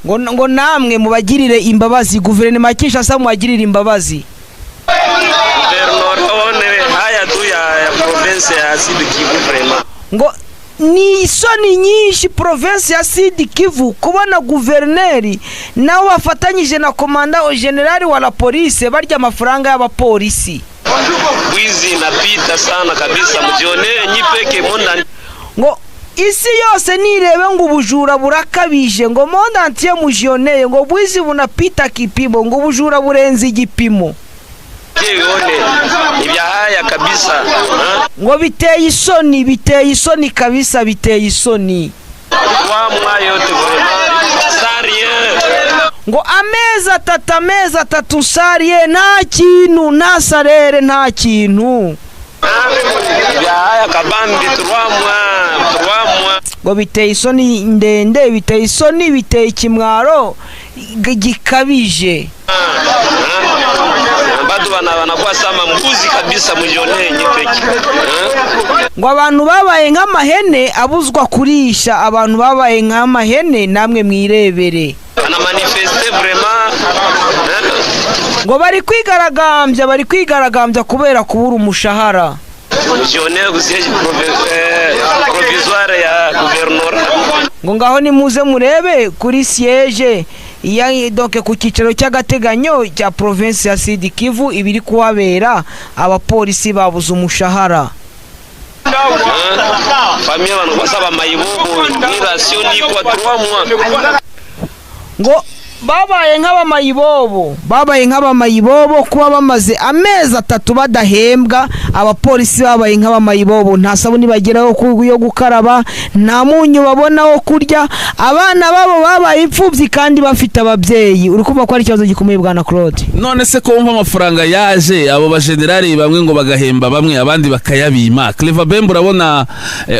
Ngo namwe mubagirire imbabazi, guverinoma ya Kinshasa mubagirire imbabazi. Gouvernorat one haya tu ya province ya Sud Kivu vraiment. Ngo ni isoni nyinshi province ya Sud Kivu kubona guverineri nawe bafatanyije na commandant général wa la police barya amafaranga y'abapolisi. Bwizi inapita sana kabisa, mjionee nyi peke monde. Ngo isi yose nirebe, ngo ubujura burakabije, ngo monde entier mujionee, ngo bwizi bunapita kipimo, ngo ubujura burenze igipimo. Ione ni vya haya kabisa, ha? Ngo biteye isoni, biteye isoni kabisa, biteye isoni. 3 mois yote vraiment sans rien. Ngo amezi 3, amezi 3 nsariye, nta kintu, nta salaire, nta kintu. Vya haya kabambi, 3 mois, 3 mois. Ngo biteye isoni ndende, biteye isoni, biteye ikimwaro gikabije. Batu wanakuwa sama mbuzi kabisa, mjionee nyi peke, ha? Ngo abantu babaye nk'amahene abuzwa kurisha, abantu babaye nk'amahene, namwe mwirebere. Ana manifeste vraiment, hein? Ngo bari kwigaragambya, bari kwigaragambya kubera kubura umushahara. Mjionee ku siège provisoire ya gouvernorat. Ngo ngaho nimuze murebe kuri siège ya, donc ku cyicaro cy'agateganyo cya province ya Sud Kivu ibiri kuhabera, abapolisi babuze umushahara. Hein? Famille wanakuwa saba maibobo, ni ration ni kwa 3 mois. Ngo babaye nk'abamayibobo, babaye nk'abamayibobo kuba bamaze amezi 3 badahembwa. Abapolisi babaye nk'abamayibobo, nta sabuni bageraho yo gukaraba, nta munyu babona wo kurya, abana babo babaye imfubyi kandi bafite ababyeyi. Uri kumva ko ari ikibazo gikomeye, bwana Claude. None se ko wumva amafaranga yaje, abo bajenerali bamwe ngo bagahemba bamwe, abandi bakayabima, Clever Bemba, urabona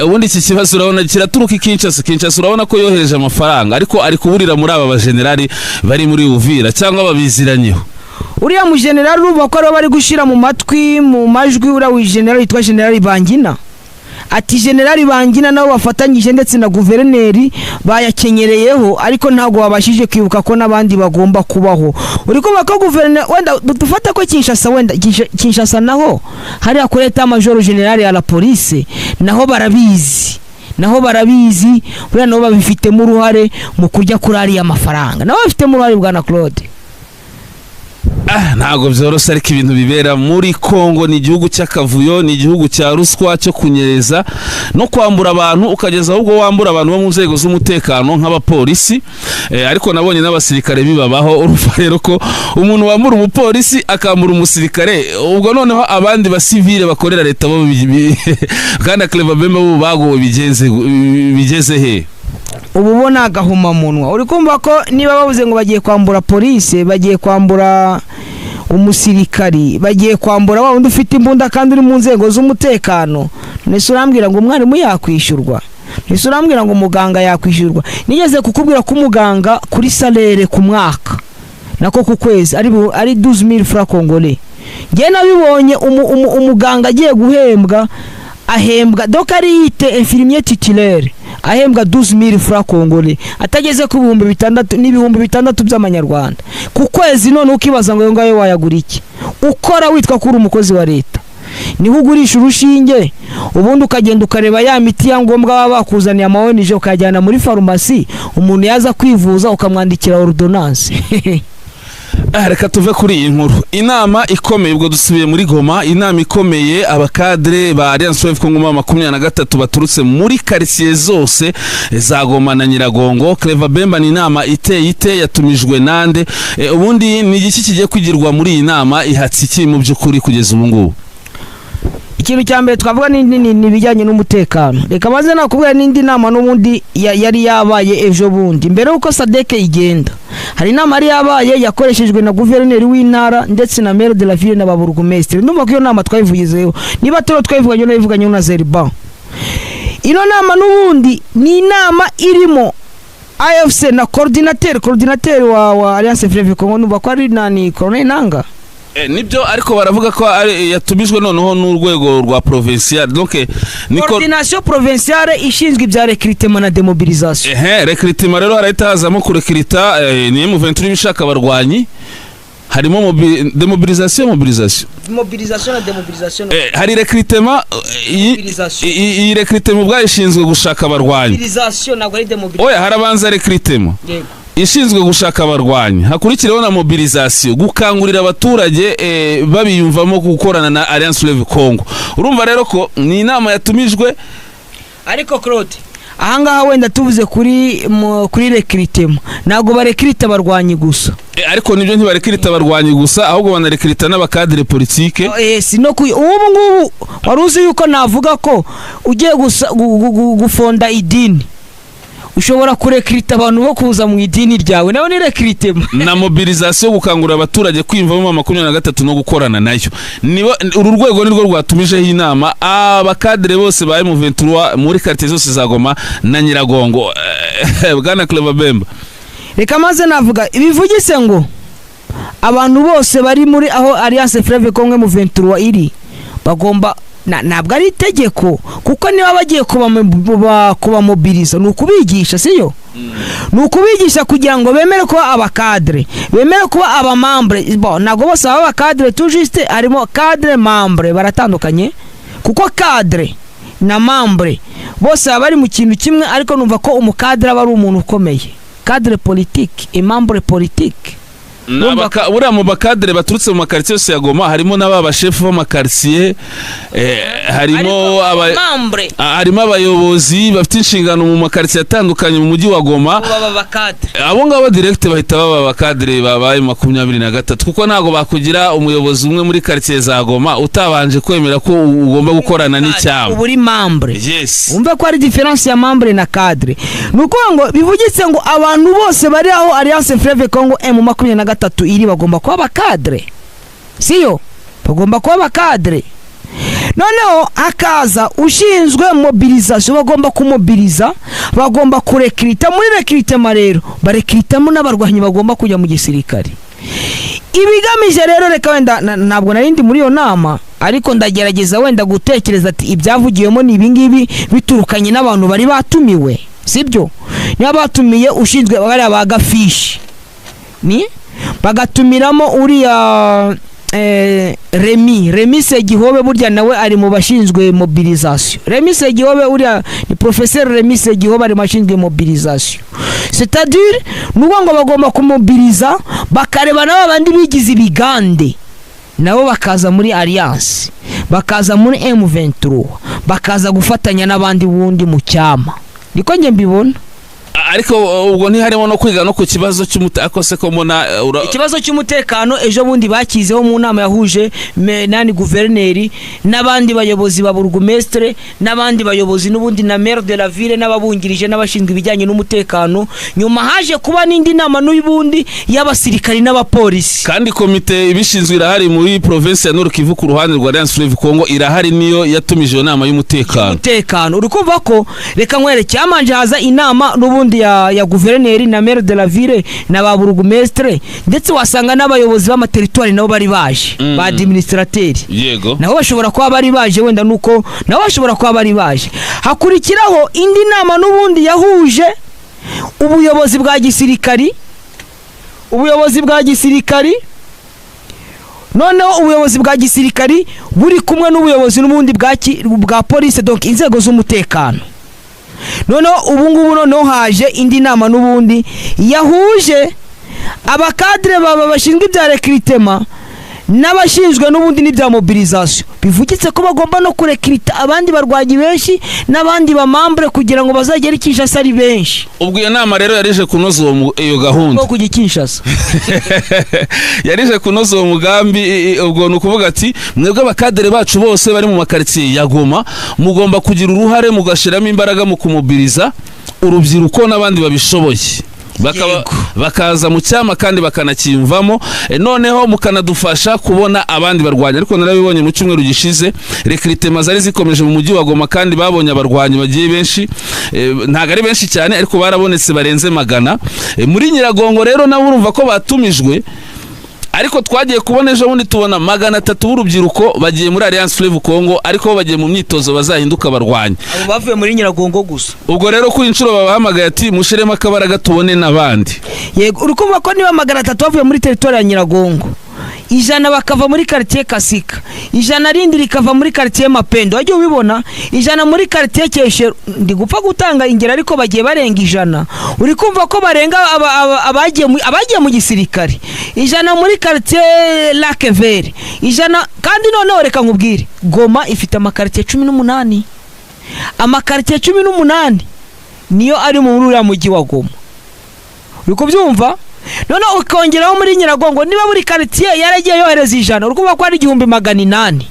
ubundi iki kibazo urabona kiraturuka i Kinshasa? Kinshasa urabona ko yohereje amafaranga, ariko ari kuburira muri aba bajenerali bari muri Uvira cyangwa babiziranyeho? Uriya mujenerali urumva ko ariwe bari gushyira mu matwi, mu majwi, uriya generali witwa Generali Bangina. Ati Generali Bangina nabo bafatanyije ndetse na guverineri bayakenyereyeho, ariko ntabwo babashije kwibuka ko n'abandi bagomba kubaho. Uri kumva ko guverineri, wenda dufata ko Kinshasa, wenda Kinshasa naho hariya kuri état major général ya la police naho barabizi, naho barabizi, buriya nabo babifitemo uruhare mu kurya kuri ariya mafaranga, nabo babifitemo uruhare, bwana Claude. Ah, ntabwo byoroshye, ariko ibintu bibera muri Kongo ni igihugu cy'akavuyo, ni igihugu cya ruswa, cyo kunyereza no kwambura abantu, ukageza ahubwo wambura abantu bo mu nzego z'umutekano nk'abapolisi, ariko nabonye n'abasirikare bibabaho. Urumva rero ko umuntu wambura umupolisi, akambura umusirikare, ubwo noneho abandi basivile bakorera leta bo kandi Clever Bemba bo bagowe, bigenze bigeze he? Ubu bo ni agahomamunwa. Uri kumva ko niba bavuze ngo bagiye kwambura polisi, bagiye kwambura umusirikari, bagiye kwambura wa wundi ufite imbunda kandi uri mu nzego z'umutekano, nese urambwira ngo umwarimu yakwishyurwa? Nese urambwira ngo umuganga yakwishyurwa? Nigeze kukubwira ko umuganga kuri salaire ku mwaka, nako ku kwezi, ari 12000 francs congolais. Njye nabibonye umuganga agiye guhembwa, ahembwa, donc ari yite infirmier titulaire, ahembwa 12000 francs congolais, atageze ku 6000, n'6000 by'amanyarwanda ku kwezi. None ukibaza ngo ayo ngayo wayagura iki, ukora witwa ko uri umukozi wa leta? Niho ugurisha urushinge, ubundi ukagenda ukareba ya miti ya ngombwa baba bakuzaniye ama ONG, ukajyana muri farumasi, umuntu yaza kwivuza ukamwandikira ordonnance. Reka tuve kuri iyi nkuru. Inama ikomeye, ubwo dusubiye muri Goma, inama ikomeye abakadre ba Alliance Fleuve Congo 23 baturutse muri quartier zose za Goma na Nyiragongo. Clever Bemba, ni inama iteye ite? Yatumijwe nande? Ubundi ni igiki kigiye kwigirwa muri iyi nama? Ihatse iki mu by'ukuri kugeza ubu ngubu? Ikintu cya mbere twavuga ni ibijyanye n'umutekano. Reka maze nakubwira n'indi nama n'ubundi yari yabaye ejo bundi mbere y'uko SADC igenda. Hari inama yari yabaye yakoreshejwe na guverineri w'intara ndetse na maire de la ville na ba burugumesitiri. Ndumva ko iyo nama twayivugizeho, niba atari twayivuganye, nayivuganye na Zeriban. Ino nama n'ubundi ni inama irimo AFC na coordinateur wa Alliance Fleuve Congo, numva ko ari nani, Colonel Nanga. Nibyo, ariko baravuga ko yatumijwe noneho n'urwego rwa provincial, donc niko Coordination provinciale ishinzwe ibya recrutement na démobilisation. Ehe, recrutement rero harahita hazamo kurecruta, ni M23 ibishaka abarwanyi, harimo démobilisation, mobilisation. Mobilisation na démobilisation. Hari recrutement, Mobilisation. iyi recrutement ubwayo ishinzwe gushaka abarwanyi. Mobilisation ntabwo ari démobilisation. Oya, harabanza recrutement Yego. ishinzwe gushaka abarwanyi, hakurikireho na mobilisation, gukangurira abaturage babiyumvamo gukorana na Alliance Fleuve Congo. Urumva rero ko ni inama yatumijwe. Ariko Claude, ahangaha wenda tuvuze kuri recrutement, ntabwo barecruta abarwanyi gusa. Ariko nibyo, ntibarecruta abarwanyi gusa, ahubwo banarecruta n'abakadre politike. Si no ubu ngubu wari uzi yuko navuga ko ugiye gusa gufonda idini, ushobora kurecruta abantu bo kuza mu idini ryawe, nawe ni recrutement. Na mobilisation, gukangurira abaturage kwiyumvamo 23 no gukorana nayo. Nibo, uru rwego nirwo rwatumijeho inama abakadre bose ba M23 muri quartier zose za Goma na Nyiragongo. Bwana Clever Bemba. Reka maze navuga bivugise ngo abantu bose bari muri aho Alliance Fleuve Congo M23 iri bagomba ntabwo ari itegeko, kuko niba bagiye kubamobiliza ni ukubigisha, siyo? Ni ukubigisha kugira ngo bemere kuba abakadre, bemere kuba abamembre. Bon, ntabwo bose baba abakadre tout juste, harimo cadre, membre, baratandukanye, kuko cadre na membre bose baba bari mu kintu kimwe, ariko numva ko umukadre aba ari umuntu ukomeye, cadre politique et membre politique. Buriya mu bakadre baturutse mu makaritsiye yose ya Goma harimo n'aba bashefu b'amakaritsiye, harimo membre harimo abayobozi bafite inshingano mu makaritsiye atandukanye mu mujyi wa Goma. Baba abakadre. Abo ngabo direct bahita baba abakadre babaye 23, kuko ntabwo bakugira umuyobozi umwe muri karitsiye za Goma utabanje kwemera ko ugomba gukorana n'icyama. Uba uri membre. Yes. Wumve ko ari différence ya membre na cadre. Ni ukuvuga ngo bivugitse ngo abantu bose bari aho Alliance Fleuve Congo M23 iri bagomba kuba abakadre, siyo? Bagomba kuba abakadre. Noneho hakaza ushinzwe mobilisation, bagomba kumobiliza, bagomba kurecruta. Muri recrutement rero barecrutamo n'abarwanyi bagomba kujya mu gisirikare. Ibigamije rero, reka wenda ntabwo nari ndi muri iyo nama, ariko ndagerageza wenda gutekereza ati ibyavugiwemo ni ibingibi biturukanye n'abantu bari batumiwe, sibyo? Niba batumiye ushinzwe bariya ba gafishi, ni bagatumiramo uriya Remy Segihobe, burya nawe ari mu bashinzwe mobilisation. Remy Segihobe uriya ni professeur Remy Segihobe, ari mu bashinzwe mobilisation, c'est-à-dire ni ukuvuga ngo bagomba kumobiliza, bakareba nabo bandi bigize ibigande, nabo bakaza muri alliance, bakaza muri M23, bakaza gufatanya n'abandi bundi mu cyama. Niko njye mbibona. Ariko ubwo ntiharimo no kwiga no ku kibazo cy'umutekano se, ko mbona Ikibazo cy'umutekano ejo bundi bakizeho mu nama yahuje nani, guverineri n'abandi bayobozi ba burugumestre n'abandi bayobozi n'ubundi na maire de la ville n'ababungirije n'abashinzwe ibijyanye n'umutekano. Nyuma haje kuba n'indi nama n'ubundi y'abasirikari n'abapolisi. Kandi komite ibishinzwe irahari muri province ya Nord Kivu ku ruhande rwa Alliance Fleuve Congo, irahari, niyo yatumije iyo nama y'umutekano. Umutekano, uri kumva ko, reka nkwereke, hamanje haza inama n'ubundi ya guverineri na maire de la ville na ba burugumestre, ndetse wasanga n'abayobozi b'amateritwari nabo bari baje, ba administrateur. Nabo bashobora kuba bari baje, wenda nuko nabo bashobora kuba bari baje. Hakurikiraho indi nama n'ubundi yahuje ubuyobozi bwa gisirikari, noneho ubuyobozi bwa gisirikari buri kumwe n'ubuyobozi n'ubundi bwa police, donc inzego z'umutekano. Noneho ubu ngubu noneho haje indi nama n'ubundi yahuje Abacadre baba bashinzwe ibya recrutement n'abashinzwe n'ubundi n'ibya mobilisation, bivugitse ko bagomba no kurecruta abandi barwanyi benshi n'abandi bamembre kugira ngo bazagere i Kinshasa ari benshi. Ubwo iyo nama rero yarije kunoza iyo gahunda bwo kujya i Kinshasa. Yarije kunoza uwo mugambi. Ubwo ni ukuvuga ati: "Mwebwe abacadre bacu bose bari mu makaritsiye ya Goma, mugomba kugira uruhare mugashyiramo imbaraga mu kumobiriza urubyiruko n'abandi babishoboye bakaza mu cyama kandi bakanakiyumvamo, noneho mukanadufasha kubona abandi barwanyi." Ariko narabibonye mu cyumweru gishize, recrutement zari zikomeje mu mujyi wa Goma, kandi babonye abarwanyi bagiye benshi, ntabwo ari benshi cyane ariko barabonetse barenze 100. Muri Nyiragongo rero nabo urumva ko batumijwe, ariko twagiye kubona ejo bundi tubona 300 b'urubyiruko bagiye muri Alliance Fleuve Congo, ariko bo bagiye mu myitozo, bazahinduka abarwanyi. Abo bavuye muri Nyiragongo gusa. Ubwo rero kuri inshuro babahamagaye ati: "Mushiremo akabaraga tubone n'abandi." Yego, uri kumva ko niba 300 bavuye muri teritwari ya Nyiragongo, 100 bakava muri quartier Kasika, 100 rindi rikava muri quartier Mapendo, wajya ubibona 100 muri quartier Keshero, ndi gupfa gutanga ingero ariko bagiye barenga 100, uri kumva ko barenga abagiye mu gisirikare, 100 muri quartier Lac Vert, 100. Kandi noneho reka nkubwire, Goma ifite amaquartier 18. Amaquartier 18 niyo ari muri uriya mujyi wa Goma, uri kubyumva? Noneho ukongeraho muri Nyiragongo, niba buri quartier yaragiye yohereza 100, uri kumva ko ari 1800,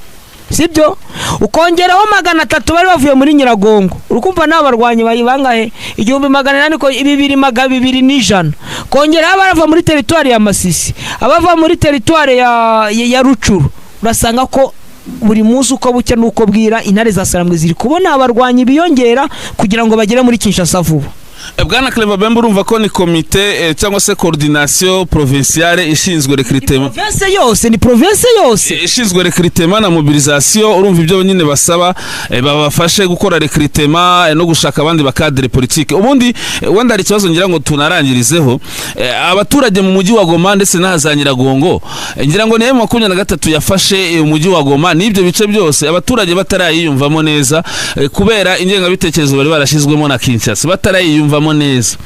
sibyo? Ukongeraho 300 bari bavuye muri Nyiragongo, uri kumva nta barwanyi bari bangahe? 1800 ko 2200, kongeraho abava muri teritwari ya Masisi, abava muri teritwari ya Rucuru, urasanga ko buri munsi uko bucya n'uko bwira intare za Sarambwe ziri kubona abarwanyi biyongera kugira ngo bagere muri Kinshasa vuba. Bwana Clever Bemba, urumva ko ni komite cyangwa se coordination provinciale ishinzwe recrutement. Province yose, ni province yose. Ishinzwe recrutement na mobilisation. Urumva ibyo nyine basaba, babafashe gukora recrutement no gushaka abandi bacadre politique. Ubundi wenda hari ikibazo ngira ngo tunarangirizeho. Abaturage mu mujyi wa Goma ndetse n'aha Nyiragongo, ngira ngo ni M23 yafashe umujyi wa Goma n'ibyo bice byose, abaturage batarayiyumvamo neza, kubera ingengabitekerezo bari barashyizwemo na Kinshasa, batarayiyumvamo neza.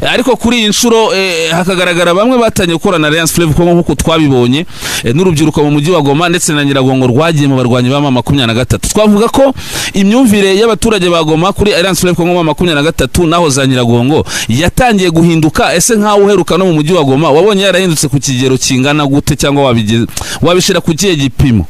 Ariko kuri iyi nshuro hakagaragara bamwe batangiye gukorana na Alliance Fleuve Congo nk'uko twabibonye, n'urubyiruko mu mujyi wa Goma ndetse na Nyiragongo rwagiye mu barwanyi ba M23. Twavuga ko imyumvire y'abaturage ba Goma kuri Alliance Fleuve Congo M23 naho za Nyiragongo yatangiye guhinduka. Ese nkaho uheruka no mu mujyi wa Goma, wabonye yarahindutse ku kigero kingana gute, cyangwa wabishyira ku kihe gipimo?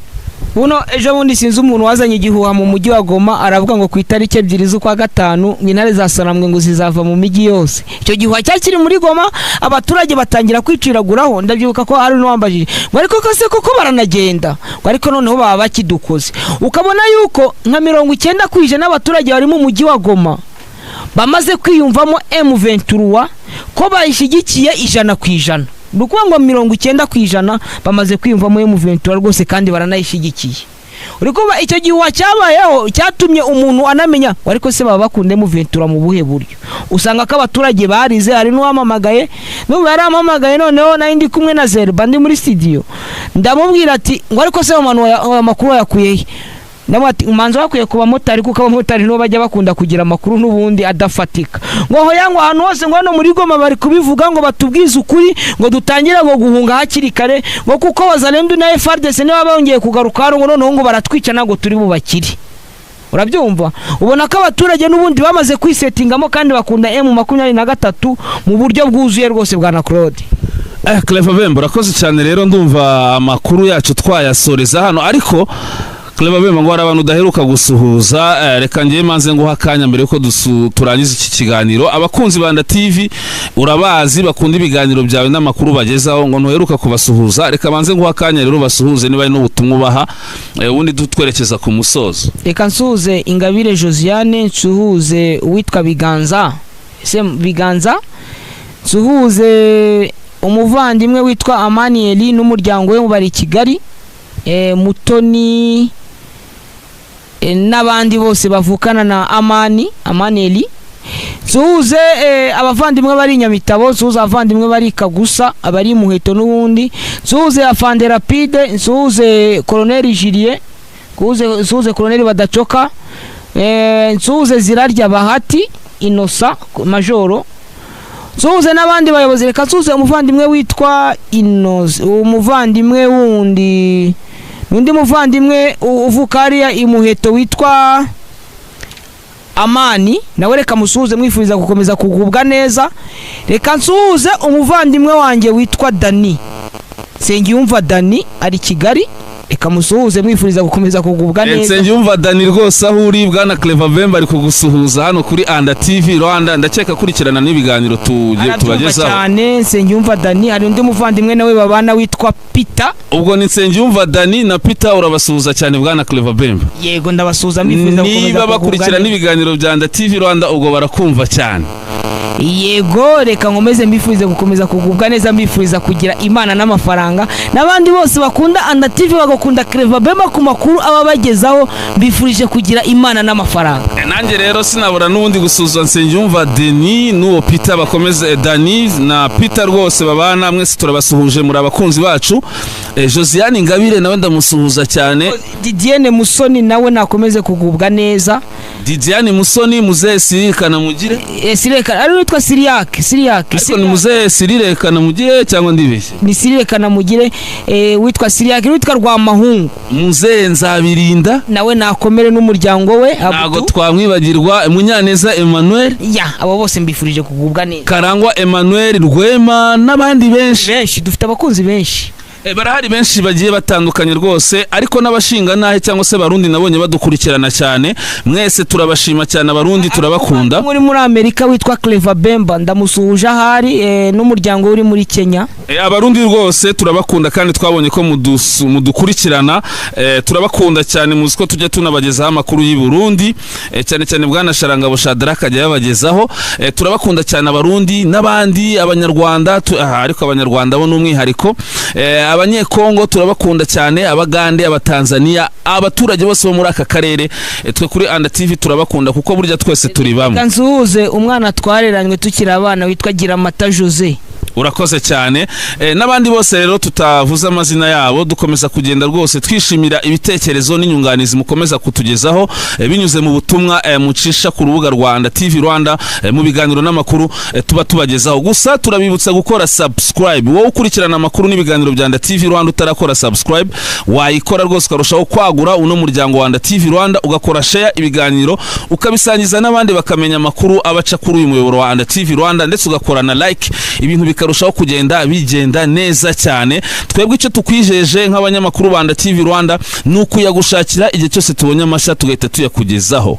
Buno ejo bundi sinzi umuntu wazanye igihuha mu mujyi wa Goma, aravuga ngo ku itariki 2 z'ukwa gatanu ngo intare za Sarambwe ngo zizava mu mijyi yose. Icyo gihuha cyari kiri muri Goma, abaturage batangira kwiciraguraho. Ndabyibuka ko hari n'uwambajije ngo: "Ariko ko se koko baranagenda?" Ngo: "Ariko noneho baba bakidukoze." Ukabona yuko nka 90% y'abaturage bari mu mujyi wa Goma bamaze kwiyumvamo M23, ko bayishyigikiye 100%. Ni ukuvuga ngo 90% bamaze kwiyumvamo M23 rwose, kandi baranayishyigikiye. Uri kumva icyo gihuha cyabayeho cyatumye umuntu anamenya ngo: "Ariko se baba bakunda M23 mu buhe buryo?" Usanga ko abaturage barize. Hari n'uwamamagaye, n'ubu yarampamagaye, noneho nari ndi kumwe na Zerba, ndi muri studio, ndamubwira ati ngo: "Ariko se ayo makuru wayakuye he?" Ndamubwira ati: "Umanza bakwiye ku bamotari, kuko abamotari nibo bajya bakunda kugira amakuru n'ubundi adafatika." Ngo: "Hoya," ngo, "ahantu hose, ngo hano muri Goma bari kubivuga, ngo batubwize ukuri, ngo dutangire ngo guhunga hakiri kare, ngo kuko Wazalendo na FARDC niba bongeye kugaruka hano, ngo noneho ngo baratwica, ntabwo turi bubakire." Urabyumva, ubona ko abaturage n'ubundi bamaze kwisetingamo kandi bakunda M23 mu buryo bwuzuye rwose, bwana Claude. Clever Bemba, urakoze cyane. Rero ndumva amakuru yacu twayasoreza hano, ariko Clever Bemba, ngo hari abantu udaheruka gusuhuza. Reka ngiye manze nguha akanya mbere yuko turangiza iki kiganiro. Abakunzi ba Nda TV urabazi, bakunda ibiganiro byawe n'amakuru bagezaho, ngo ntuheruka kubasuhuza. Reka manze nguha akanya rero basuhuze, niba ari n'ubutumwa ubaha, ubundi dutwerekeza ku musozo. Reka nsuhuze Ingabire Josiane, nsuhuze uwitwa Biganza, ese Biganza, nsuhuze umuvandimwe witwa Amaniyeli n'umuryango we bari i Kigali, Mutoni, n'abandi bose bavukana na Amani Amaniyeli, nsuhuze abavandimwe bari i Nyamitabo, nsuhuze abavandimwe bari i Kagusa, abari i Muheto n'ubundi, nsuhuze Afande Rapide, nsuhuze Koloneli Julien, nsuhuze Koloneli Badacoka, nsuhuze Zirarya Bahati Inosa Majoro. Nsuhuze n'abandi bayobozi. Reka nsuhuze umuvandimwe witwa Inoze, umuvandimwe wundi, n'undi muvandimwe uvuka hariya imuheto witwa Amani, nawe reka musuhuze mwifuriza gukomeza kugubwa neza. Reka nsuhuze umuvandimwe wanjye witwa Dani Nsengiyumva. Dani ari Kigali, reka musuhuze mwifuriza gukomeza kugubwa neza. Nsengiyumva Dani, rwose aho uri, bwana Clever Bemba ari kugusuhuza hano kuri Anda TV Rwanda. Ndakeka akurikirana n'ibiganiro Arabyumva tubagezaho. cyane Nsengiyumva Dani. Hari undi muvandimwe nawe babana witwa Peter. Ubwo ni Nsengiyumva Dani na Peter, urabasuhuza cyane bwana Clever Bemba. Yego, ndabasuhuza mwifuriza gukomeza Niba kugubwa bakurikirana neza. n'ibiganiro bya Anda TV Rwanda, ubwo barakumva cyane. Yego, reka nkomeze mbifurize gukomeza kugubwa neza, mbifuriza kugira Imana n'amafaranga, n'abandi bose bakunda Anda TV, bagakunda Clever Bemba ku makuru aba bagezaho, mbifurije kugira Imana n'amafaranga. Nanjye rero sinabura n'ubundi gusuhuza Nsengiyumva Denis n'uwo Peter, bakomeze. Dani na Peter rwose babana, mwese turabasuhuje, muri abakunzi bacu. Josiane Ingabire nawe ndamusuhuza cyane. Didienne Musoni nawe nakomeze kugubwa neza. Didiane Musoni, muzehe Cyril Kanamugire. Sireka ari witwa Siriak, Siriak. Ariko ni muzehe Cyril Kanamugire cyangwa ndibeshye? Ni Cyril Kanamugire, witwa Siriak, witwa Rwamahungu. Muzehe Nzabirinda. Nawe nakomere n'umuryango we. Ntabwo Abudu. twamwibagirwa. Munyaneza Emmanuel. Ya, abo bose mbifurije kugubwa neza. Karangwa Emmanuel Rwema n'abandi benshi. Benshi, dufite abakunzi benshi. Barahari benshi bagiye batandukanye rwose, ariko n'abashinga nahe cyangwa se Barundi nabonye badukurikirana cyane. Mwese turabashima cyane, Abarundi turabakunda. Muri Amerika witwa Clever Bemba, ndamusuhuje ahari, n'umuryango uri muri Kenya. Abarundi rwose turabakunda kandi twabonye ko mudukurikirana. Turabakunda cyane, muzi ko tujya tunabagezaho amakuru y'i Burundi, cyane cyane bwana Sharangabo Shadrack ajya yabagezaho. Turabakunda cyane Abarundi n'abandi Abanyarwanda, aha, ariko Abanyarwanda bo n'umwihariko. Abanyekongo turabakunda cyane, Abagande, Abatanzania, abaturage bose bo muri aka karere, twe kuri Anda TV turabakunda kuko burya twese turi bamwe. Reka nsuhuze umwana twareranywe tukiri abana witwa Giramata Jose. Urakoze cyane. N'abandi bose rero tutavuze amazina yabo, dukomeza kugenda rwose twishimira ibitekerezo n'inyunganizi mukomeza kutugezaho, binyuze mu butumwa mucisha ku rubuga Rwanda TV Rwanda, mu biganiro n'amakuru tuba tubagezaho. Gusa turabibutsa gukora subscribe. Wowe ukurikirana amakuru n'ibiganiro bya Anda TV Rwanda utarakora subscribe, wayikora rwose ukarushaho kwagura uno muryango wa Anda TV Rwanda, ugakora share ibiganiro, ukabisangiza n'abandi bakamenya amakuru abaca kuri uyu muyoboro wa Anda TV Rwanda, ndetse ugakora na like, ibintu bikarushaho kugenda bigenda neza cyane. Twebwe icyo tukwijeje nk'abanyamakuru ba Anda TV Rwanda ni ukuyagushakira igihe cyose tubonye amashya, tugahita tuyakugezaho.